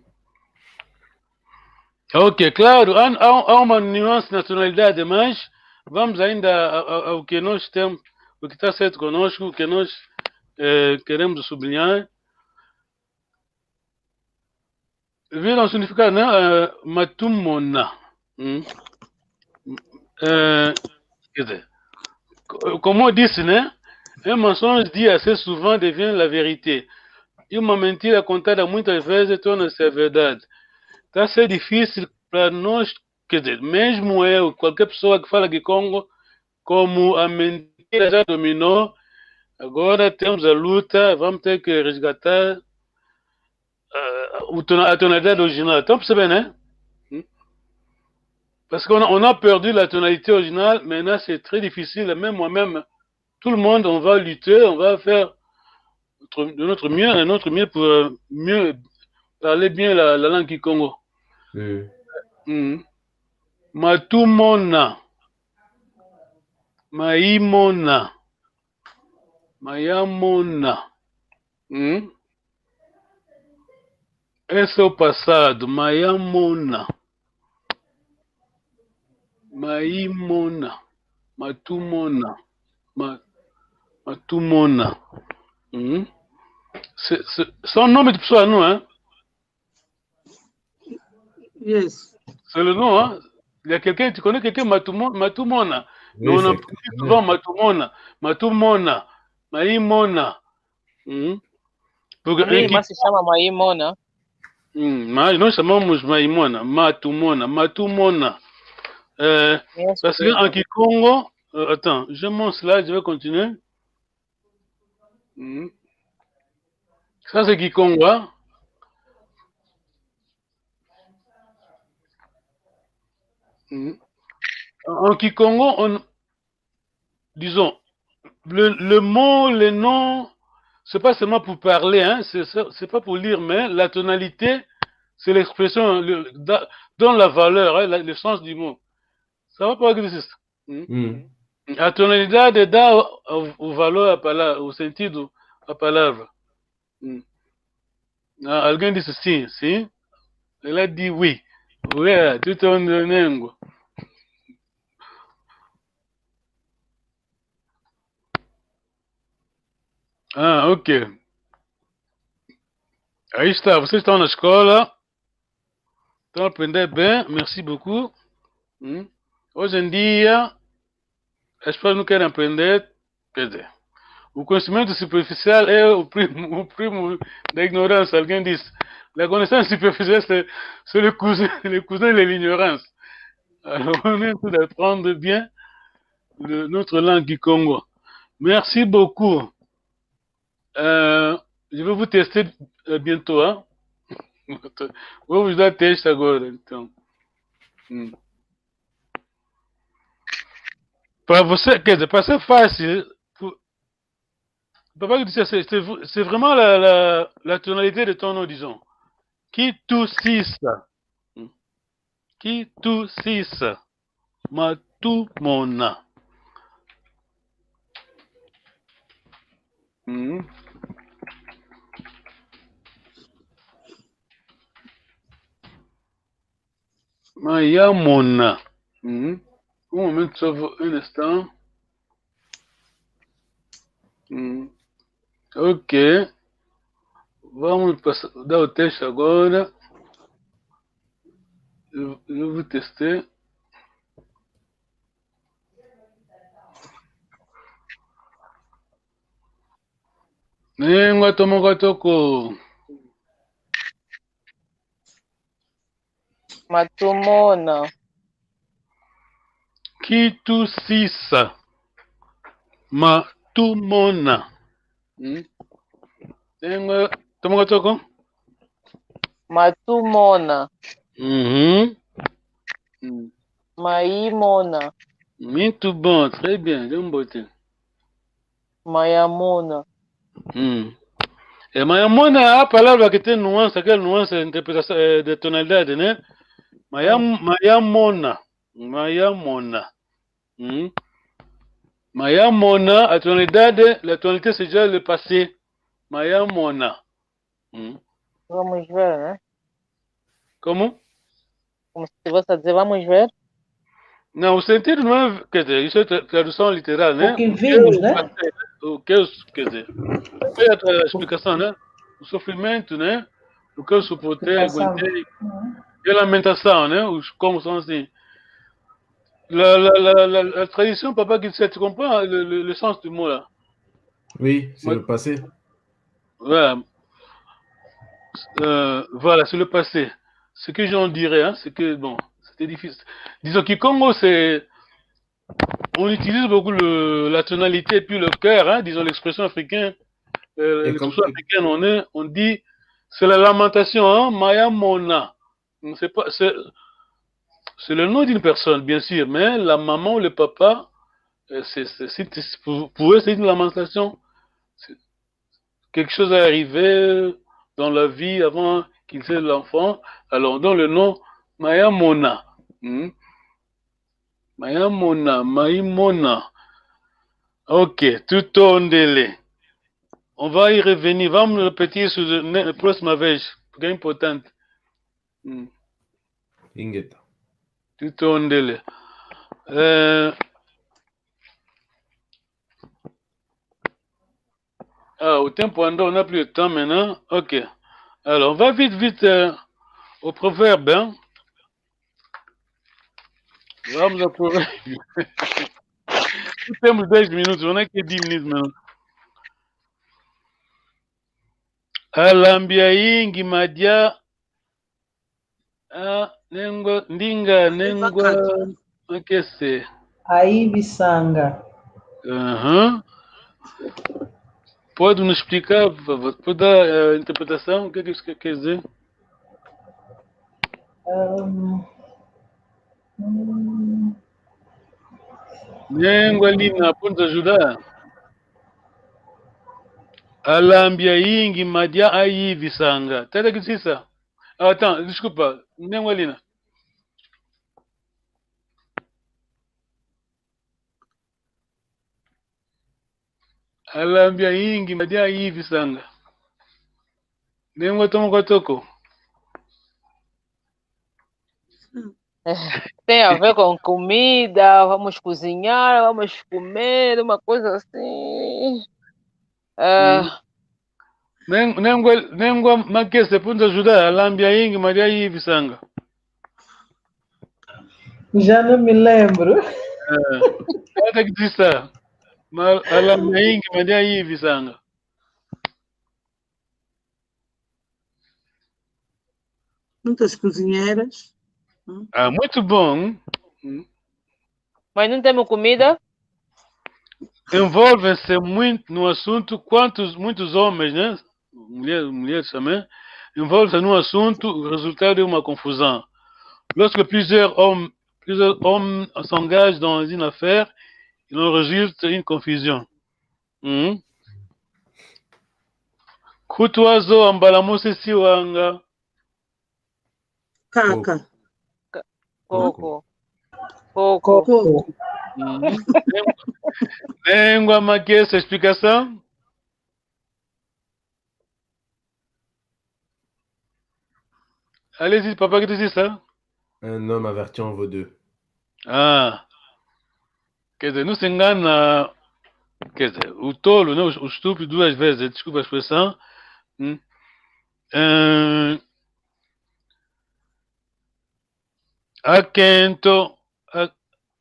Ok, claro, há, há, há uma nuance na tonalidade, mas vamos ainda a, a, ao que nós temos, o que está certo conosco, o que nós, eh, queremos sublinhar. Viram o significado, né? Eh, matumona. Hum? Eh, quer dizer, co-, como eu disse, né? Un mensonge dit assez souvent devient la vérité. E uma mentira contada muitas vezes torna-se a verdade. Tá a ser difícil para nós, quer dizer, mesmo eu, qualquer pessoa que fala Kikongo, como a mentira já dominou, agora temos a luta, vamos ter que resgatar, ah, o tona-, a tonalidade original. Estão a perceber, né? Hum? Parce qu'on a, on a perdu la tonalité originale, maintenant c'est très difficile, même moi-même, tout le monde, on va lutter, on va faire notre, de notre mieux, de notre mieux pour, euh, mieux parler bien la, la langue kikongo. Mm. Mm. Matumona. Maimona. Mayamona. Mm. Esse é o passado. Mayamona. Maimona. Matumona. Ma-, matumona. Hum? C'est, c'est, c'est un nom de pessoa, não é? Yes. C'est le nom, hein? Il y a quelqu'un, tu connais quelqu'un, Matumo-, Matumona. Oui, mais on en prononce souvent Matumona. Matumona. Maimona. Hum? Porque oui, em Ki-, mas se chama Maimona. Hum, mas nós chamamos Maimona, Matumona, Matumona. Euh, parce que en kikongo, euh, attends, j'ai mon slide, je vais continuer. Hum. Ça, c'est kikongo, hein? Hum. En kikongo, on, disons, le, le mot, le nom, c'est pas seulement pour parler, hein, c'est, c'est, c'est pas pour lire, mais la tonalité, c'est l'expression, le, da-, donne la valeur, hein, la, le sens du mot. Ça va pas exister. Hmm? Hmm. A tonalidade dá o, o, o valor à pala-, o sentido à palavra. Hmm. Ah, alguém disse sim, sim. Ele disse oui. Oui, tu te nengo. Ah, ok. Aí está, vocês estão na escola, estão a aprender bem, merci beaucoup. Hum? Hoje em dia, as pessoas não querem aprender, quer dizer, o conhecimento superficial é o primo, o primo da ignorância, alguém disse. La connaissance superficielle, c'est, c'est le cousin, le cousin de l'ignorance. Alors, on est en train d'apprendre bien le, notre langue kikongo. Merci beaucoup. Euh, je vais vous tester, euh, bientôt, hein. Vou vos dar teste agora, então. Hum. Para você, quer dizer, para ser fácil, pour, papa que disait, c'est, c'est v-, c'est vraiment la, la, la tonalité de ton nom, disons. Kitusisa. Kitusisa. Matumona. Mm. Mayamona. Mhm. Um momento, só vou, um instant. Hum. Ok. Vamos passar, dar o teste agora. Eu, eu vou testar. Nengwa, tomoka toko. Matumona. Kitusisa. Matumona. Hmm? Nengwa, tomoka toko. Matumona. Mhm. Hmm. Maimona. Muito bom, très bien, de um bote. Mayamona. Hmm. E mayamona, a palavra que tem nuance, aquela nuance de interpretação, eh, de tonalidade, né? Mayam-, mayamona. Mayamona. Hmm. Mayamona, a tonalidade, la tonalité, c'est déjà le passé. Mayamona. Hmm. Vamos ver, né? Como? Como se fosse a dizer, vamos ver. Não, o sentido não é, quer dizer, isso é tra-, tradução literal, né? O que vimos, né? O que eu, quer dizer, foi a, a explicação, né? O sofrimento, né? O que eu suportei, aguentei. Uhum. E a lamentação, né? Os, como são assim. La, la, la, la, la tradition, papa, que tu comprends le, le, le sens du mot là. Oui, c'est le passé. Voilà. Euh, voilà, c'est le passé. Ce que j'en dirais, hein, c'est que, bon, c'était difficile. Disons, Kikongo, c'est, on utilise beaucoup le, la tonalité et puis le cœur, hein, disons l'expression africaine, euh, l'expression africaine, on est, on dit, c'est la lamentation, hein, mayamona. C'est pas, c'est, c'est le nom d'une personne, bien sûr, mais la maman ou le papa, euh, c'est, c'est, c'est, c'est, pour, pour eux, c'est une lamentation. C'est, quelque chose est arrivé dans la vie avant qu'ils aient l'enfant, alors on donne le nom Mayamona. Hmm? Mayamona, Maimona. Ok, tutondele. On va y revenir. Vamos repetir sur le, ne-, la prochaine vez, porque é importante. Hmm. Ingeta. Tutondele. Euh, ah, o tempo andou, on n'a plus le temps maintenant. Ok. Alors, on va vite, vite, euh, au proverbe, hein. Vamos ao proverbe. Temos dez minutos, não é que é dez minutos mesmo. Alambi ayingi madia, ah, nengwa, ndinga, nengwa, makese. Ayivisanga. Aham. Pode nos explicar, por favor? Pode dar, eh, a interpretação? O que é que isso quer, quer dizer? Ahn, hum. Nengwa Lina, pode nos ajudar? Alambi ayingi madia ayivisanga. Tata Kisisa. Ah, attends, desculpa. Nengwa Lina. Alambi ayingi madia ayivisanga. Nengwa tomoka toko. Tem a ver com comida, vamos cozinhar, vamos comer, uma coisa assim. Ah. Hum. Nen-, nengwa, nengwa makese, pode nos ajudar, alambi ayingi madia ayivisanga. Já não me lembro. É. Tata Kisisa. Ma-, alambi ayingi madia ayivisanga. Muitas cozinheiras. Hum. Ah, muito bom. Hum. Mas não temos comida? Envolvem-se muito no assunto, quantos, muitos homens, né? Mulher, mulheres também, envolvem-se no assunto, o resultado é uma confusão. Lorsque plusieurs hommes, plusieurs hommes s'engagent dans une affaire, il en résulte une confusion. Hum. Kutu azo ambala mose siwanga. Kaka. Koko. Koko. Koko. Hum. Nengwa makese, explicação? Allez-y, papa, que tu dis ça? Un homme averti en vaut deux. Ah. Quer dizer, não se engana, quer dizer, o tolo, né, o, o estúpido duas vezes, desculpa a expressão. Hum. Eh, akento, a,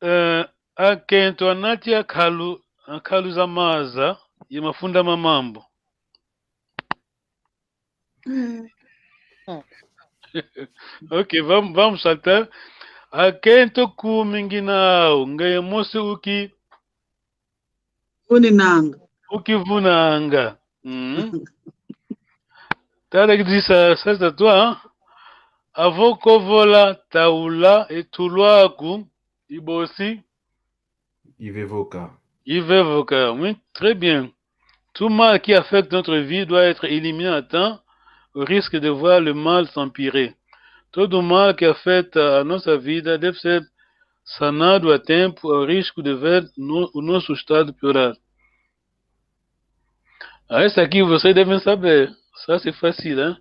eh, akento anati akalu, akalu za maza ye mafunda ma mambu. Ok, vamos, vamos saltar. Akento kumi ngina au, ngeye mosi uki... Vuninanga. Ukivunanga. Mm. Tala kidisa sasa twa. Avo kovola taula e tulu aku, i bosi. I vevoka. I vevoka, oui, très bien. Tout mal qui affecte notre vie doit être éliminé à temps, au risque de voir le mal s'empirer. Todo mal que afeta a nossa vida deve ser sanado a tempo, ao risco de ver no, o nosso estado piorar. Ah, esse aqui vocês devem saber. Ça, c'est facile, hein?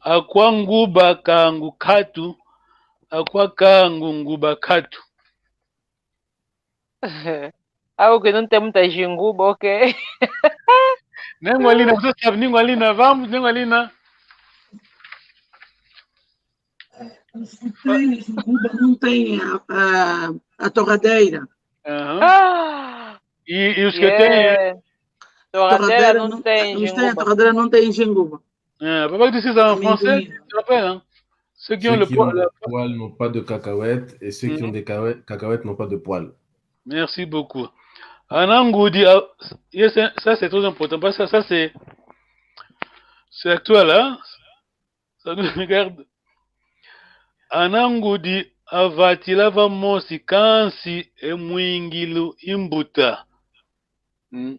Akwa nguba kangu katu, akwa kangu nguba katu. Au que não tem muita jinguba, ok? Nengwalina, você sabe, Nengwalina, vamos, Nengwalina. Não tem jinguba, não tem a, a, a torradeira. Aham. Ah! E, e os que têm? Torradeira não tem jinguba. Torradeira não tem jinguba. Ah, papa que disse ça en français, tu te rappelles, hein? Ceux qui ont le poil, le poil n'ont pas de cacahuètes et ceux qui ont des cacahuètes n'ont pas de poil. Merci beaucoup. Ana ngudi, ah, yes, ça c'est très important parce que ça, ça c'est, c'est actuel, hein? Ça nous regarde. Ana ngudi avatila vamosi kansi e mwingilu i mbuta. Mm.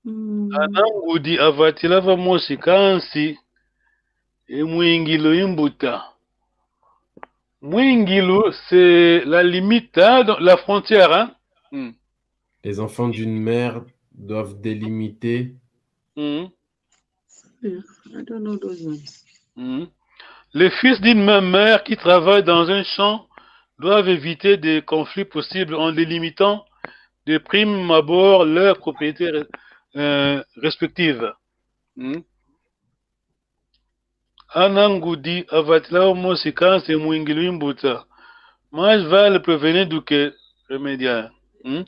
Mm. Ana ngudi avatila vamosi kansi e mwingilu i mbuta. Mwingilu, c'est la limite, hein, donc la frontière, hein. Mm. Les enfants d'une mère doivent délimiter. Mm. I don't know those ones. Mm. Les fils d'une même mère qui travaillent dans un champ doivent éviter des conflits possibles en délimitant de prime abord leurs propriétés, euh, respectives. Mm. Ana ngudi avatila vamosi kansi e mwingilu i mbuta. Mais vale prevenir do que remediar. Mm?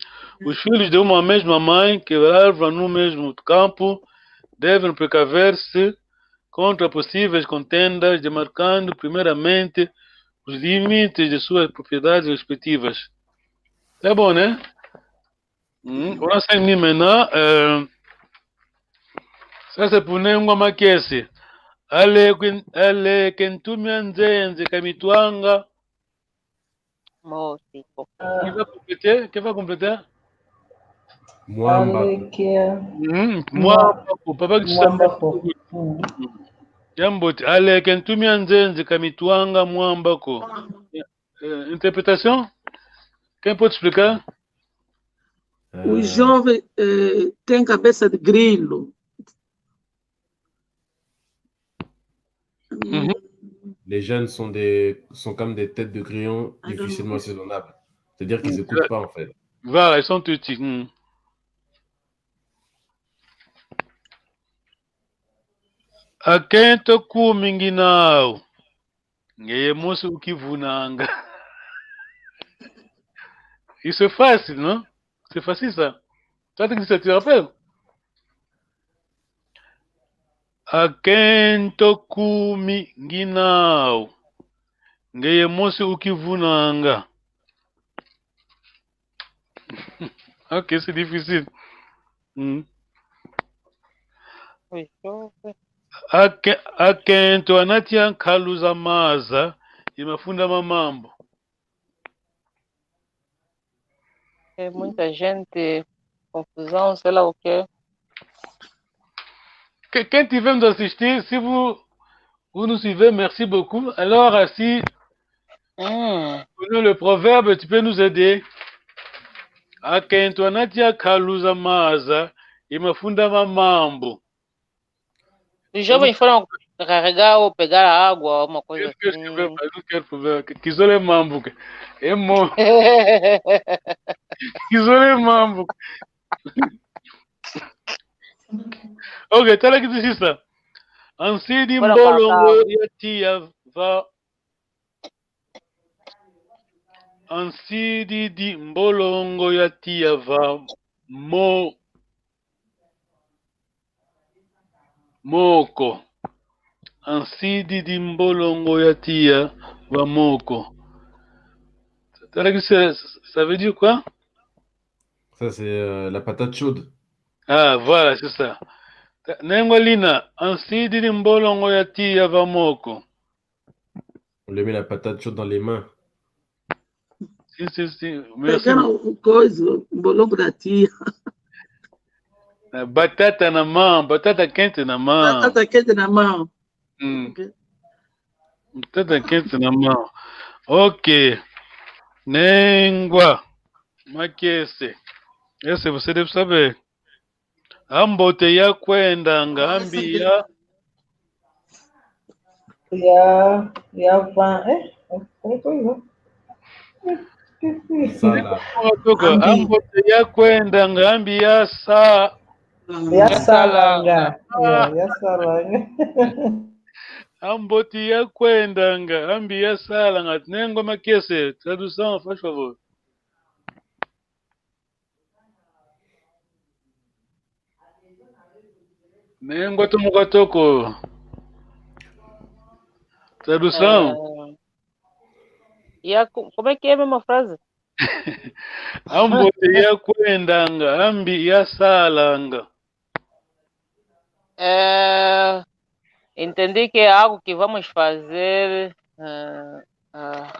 Os filhos de uma mesma mãe que lavram no mesmo campo devem precaver-se contra possíveis contendas, demarcando primeiramente os limites de suas propriedades respectivas. Tá bom, né? Mm, wana sengini maintenant, euh, ça c'est pour Nengwa Makese. Aleke, aleke ntumi a nzenze kamitwanga. Mosi ko. Qui va compléter? Qui va compléter? Mwamba ko. Mm, mwamba ko. Papa Kisamba. Mwamba ko. Mm. Ya mbote. Aleke ntumi a nzenze kamitwanga mwamba ko. Euh, interprétation? Quem pode explicar? O jovem, eh, tem cabeça de grilo. Mhm. Les jeunes sont des, sont comme des têtes de grillon difficilement saisonnables. C'est-à-dire qu'ils écoutent pas, en fait. Voilà, ils sont têtus. Mhm. Akento kumi ngina au. Ngeye mosi ukivunanga. Et c'est facile, non? C'est facile, ça. Toi, tu te rappelles? Akento kumi ngina au. Ngeye mosi ukivunanga. Ok, c'est difficile. Mm. Oui, je... Ake-, akento anatia nkalu za maza ye mafunda ma mambu. É muita gente, confusão, sei lá o quê. Que-, quem tiver nos assistir, se vo-, vous nous suivez, merci beaucoup. Alors, si, mm, connais le proverbe, tu peux nous aider. Akento anatia nkalu za maza ye mafunda ma mambu. Os jovens foram, carregar ou pegar a água, uma coisa assim. Quero problema, quero problema. Kizole mambu ke. Emo. Kizole mambu ke. Ok, tala kitu sisa. Ansidi mbolongo ya tiya va Ansididi mbolongo ya tiya va mo-, moko. Ansididi mbolongo ya tiya va moko. Tala que ça, ça veut dire quoi? Ça, c'est, euh, la patate chaude. Ah, voilà, c'est ça. Nengwa lina, ansididi mbolongo ya tiya va moko. On lui met la patate chaude dans les mains. Si, si, si. Merci. Pegana o coisa, mbolongo na tiya. Na batata na mão, batata quente na mão. Batata quente na mão. Hum. Ok. Batata quente na mão. Ok. Nengwa. Makese. Esse você deve saber. Ambote ya kwendanga, ambi ya. Ya, ya va, eh, eh, eh, eh. Sala. Ambote ya kwendanga, ambi ya sa-, ya salanga. Ya, ya salanga. Ambote ya kwendanga, ambi ya salanga. Nengwa Makese, tradução, faz favor. Nengwa Tumuka Toko. Tradução. Eh, ya ku-, como é que é mesmo a frase? Ambote ya kwendanga, ambi ya salanga. Eh, entendi que é algo que vamos fazer, eh, ah,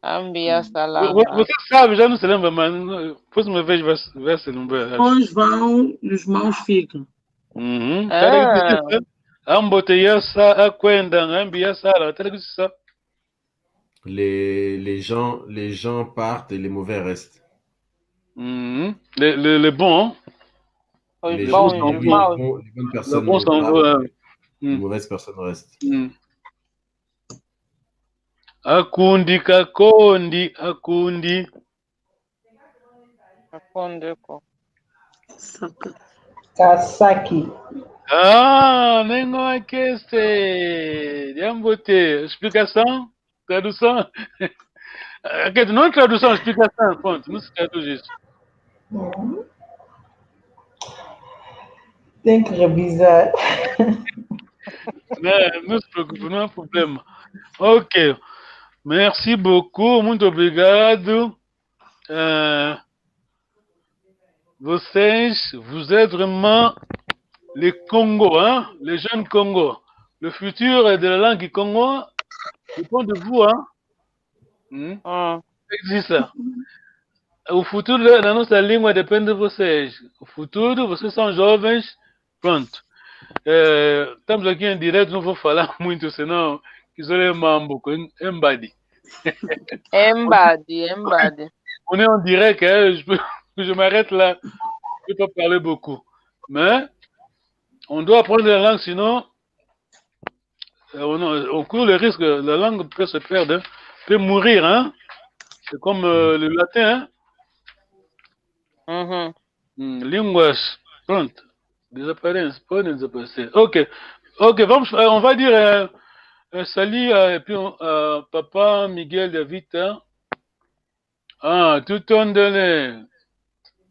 ambi ya salanga. Vo-, vo-, você sabe, já não se lembra, mas, não, próxima vez vai, vai se lembrar. Os mãos vão, os mãos ficam. Uhum. Ah. Ambote ya sa-, a kwendanga, ambi ya salanga. Tala que ça. Les, les gens, les gens partent et les mauvais restent. Mhm. Les, les, les bons, hein? Les bons, les bons, les bonnes personnes partent, ouais. Les mauvaises personnes restent. Mhm. Akundi, kakondi, akundi. Kakondi ko. Saka. Kasaki. Ah, Nengwa Makese. Diambote. Explicação? Tradução? Quer dizer, não tradução, explicação, pronto. Não se traduz isso. Uhum. Tem que revisar. Não, não se preocupe, não há problema. Ok. Merci beaucoup, muito obrigado. Euh, vocês, vous êtes vraiment les Kongo, hein, les jeunes Kongo. Le futur de la langue Kongo dépend de vous, hein. Hmm? Ah. Existe ça. O futuro da, da nossa língua depende de vocês. O futuro, vocês são jovens, pronto. Eh, estamos aqui em direto, não vou falar muito, senão kizole mambu ko, em-, embadi. Embadi, embadi. On est en direct, hein, je peux, je m'arrête là. Je peux pas parler beaucoup. Mais on doit apprendre la langue, sinon, euh, on, on court le risque, la langue peut se perdre, hein, peut mourir, hein. C'est comme, euh, le latin, hein. Mhm. Hmm, línguas, pronto. Desaparecem, podem desaparecer. Ok. Ok, vamos, euh, on va dire, euh, euh, salut, euh, et puis on, euh, Papa Miguel Davita. Ah, tutondele.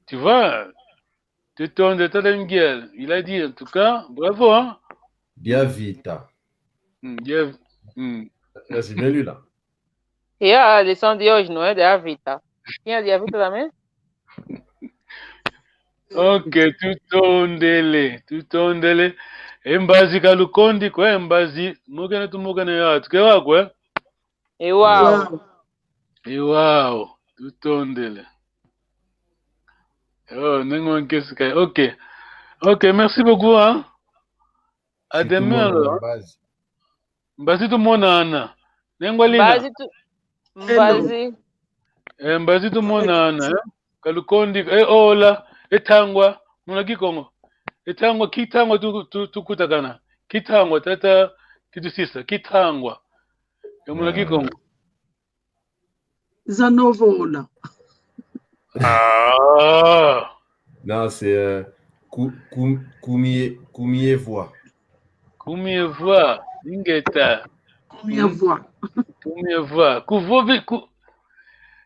Tu vois, tutondele, Tata Miguel. Il a dit, en tout cas, bravo, hein. Diavita. Hmm, Dia-, hmm. Là, c'est bien lui, là. Ya, lição de hoje, não é? De Avita. Tinha de Avita também? Ok, tutondele, tutondele. E mbazi ka lukondi ko, e mbazi, mukene tumukene ya, tuke wa ko, eh? Iwau. Iwau, tutondele. Oh, Nengwa Makese kai. Ok. Ok, merci beaucoup, hein. À demain, alors. Mbazi tumonana. Nengwa Lina. Mbazi tu-, mbazi. Eh, mbazi tumonana, eh? Ka lukondi, eh, ola, e tangwa, muna Kikongo. E tangwa, ki tangwa tu, tu, tukutakana. Kitangwa, tata, kitusisa, kitangwa. E muna Kikongo. Za novola. Ah. Non, c'est, euh, ku-, ku-, kumie-, kumievwa. Kumievwa, ingeta. Kumievwa. Kumievwa. Kuvovi, ku-,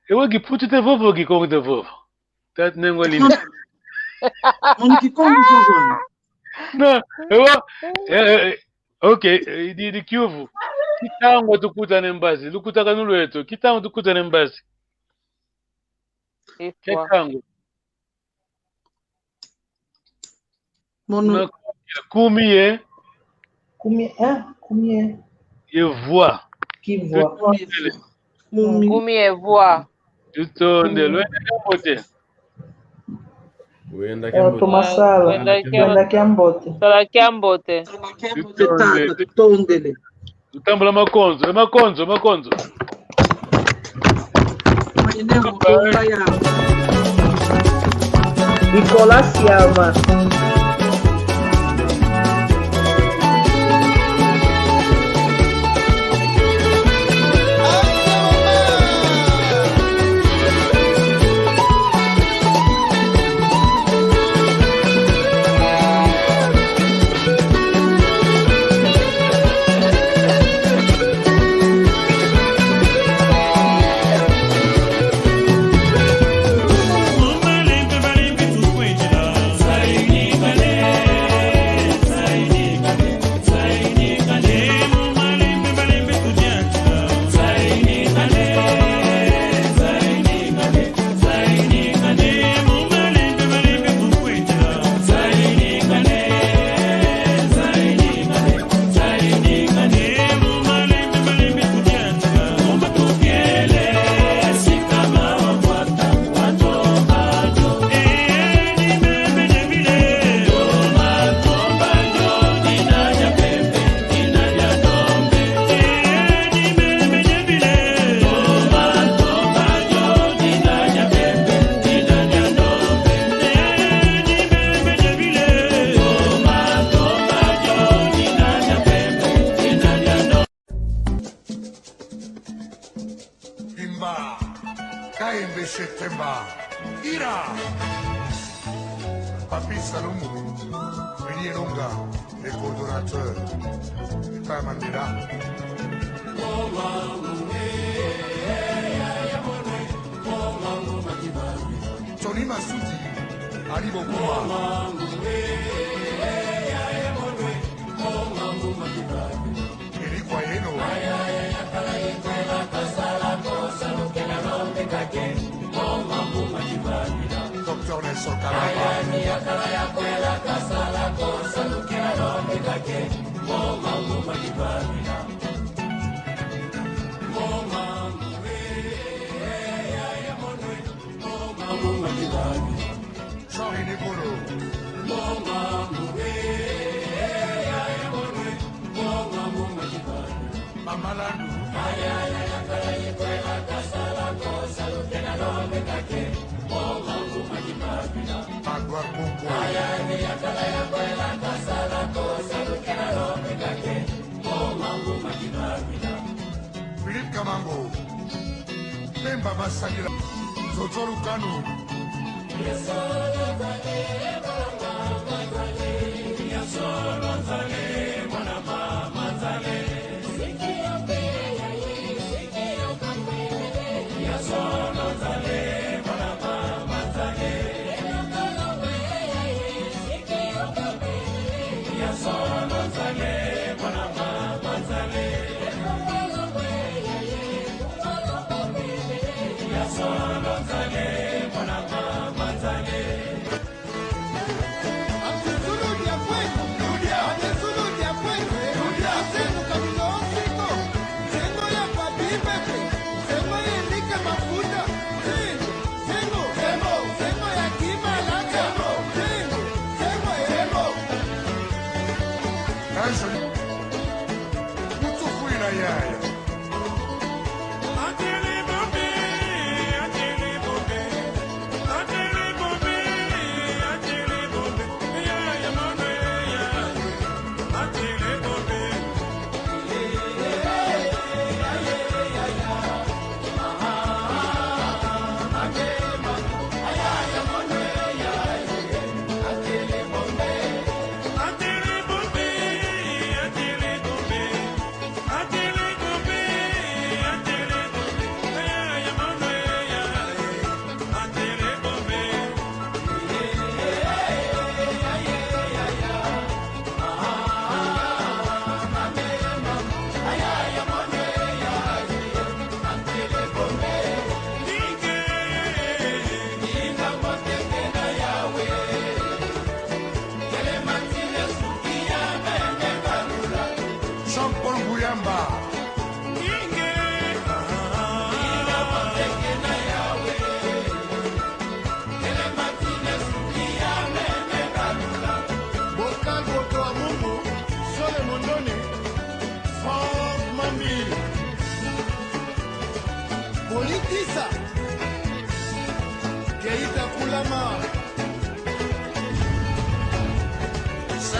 ewe Kiputu te vovo, Kikongo te vovo. Tata Nengwa Lini. Mon Kikongo vovo. Na, ewa, eh, eh, eh, ok, eh, di, di kiuvu. Kitangwa tukutane mbazi, lukutakanu lweto, kitangwa tukutane mbazi. Kitangwa. Mono. Na, kumi ye. Kumi, eh, kumi ye. Ye vwa. Kivwa. Kumi. Kumi ye vwa. Tutonde, lwenda kiambote. Lwenda kiambote. Tumasala. Lwenda kiambote. Lwenda kiambote. Sala kiambote. Sala kiambote, tata, tutondele. Tutambula makonzo, e makonzo, makonzo. Mwene mutonga ya. Nicolas Yama. Bimba, Kaembe Setemba, Ira, Papi Salumu, Willy Elonga, le coordonnateur, Epa Mandela. Tony Masudi, Ali Bokuma. Elikwa yeno. Docteur Nelson Kalamba. Sorry, Nikolo. Mama Landu. Magua Koko. Philippe Kamango. Pemba Masakila. Zozo Lukanu.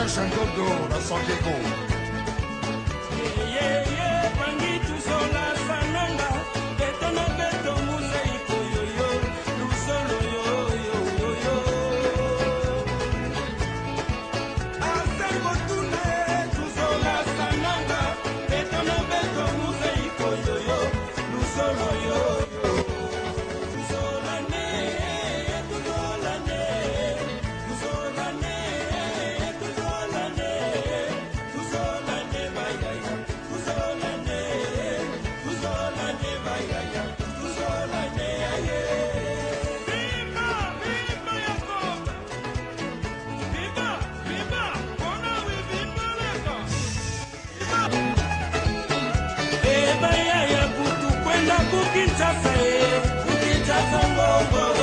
Jean-Claude na San Diego. E bayaya, kutu kwenda ku Kinshasa, e, ku Kinshasa, ngo, ngo.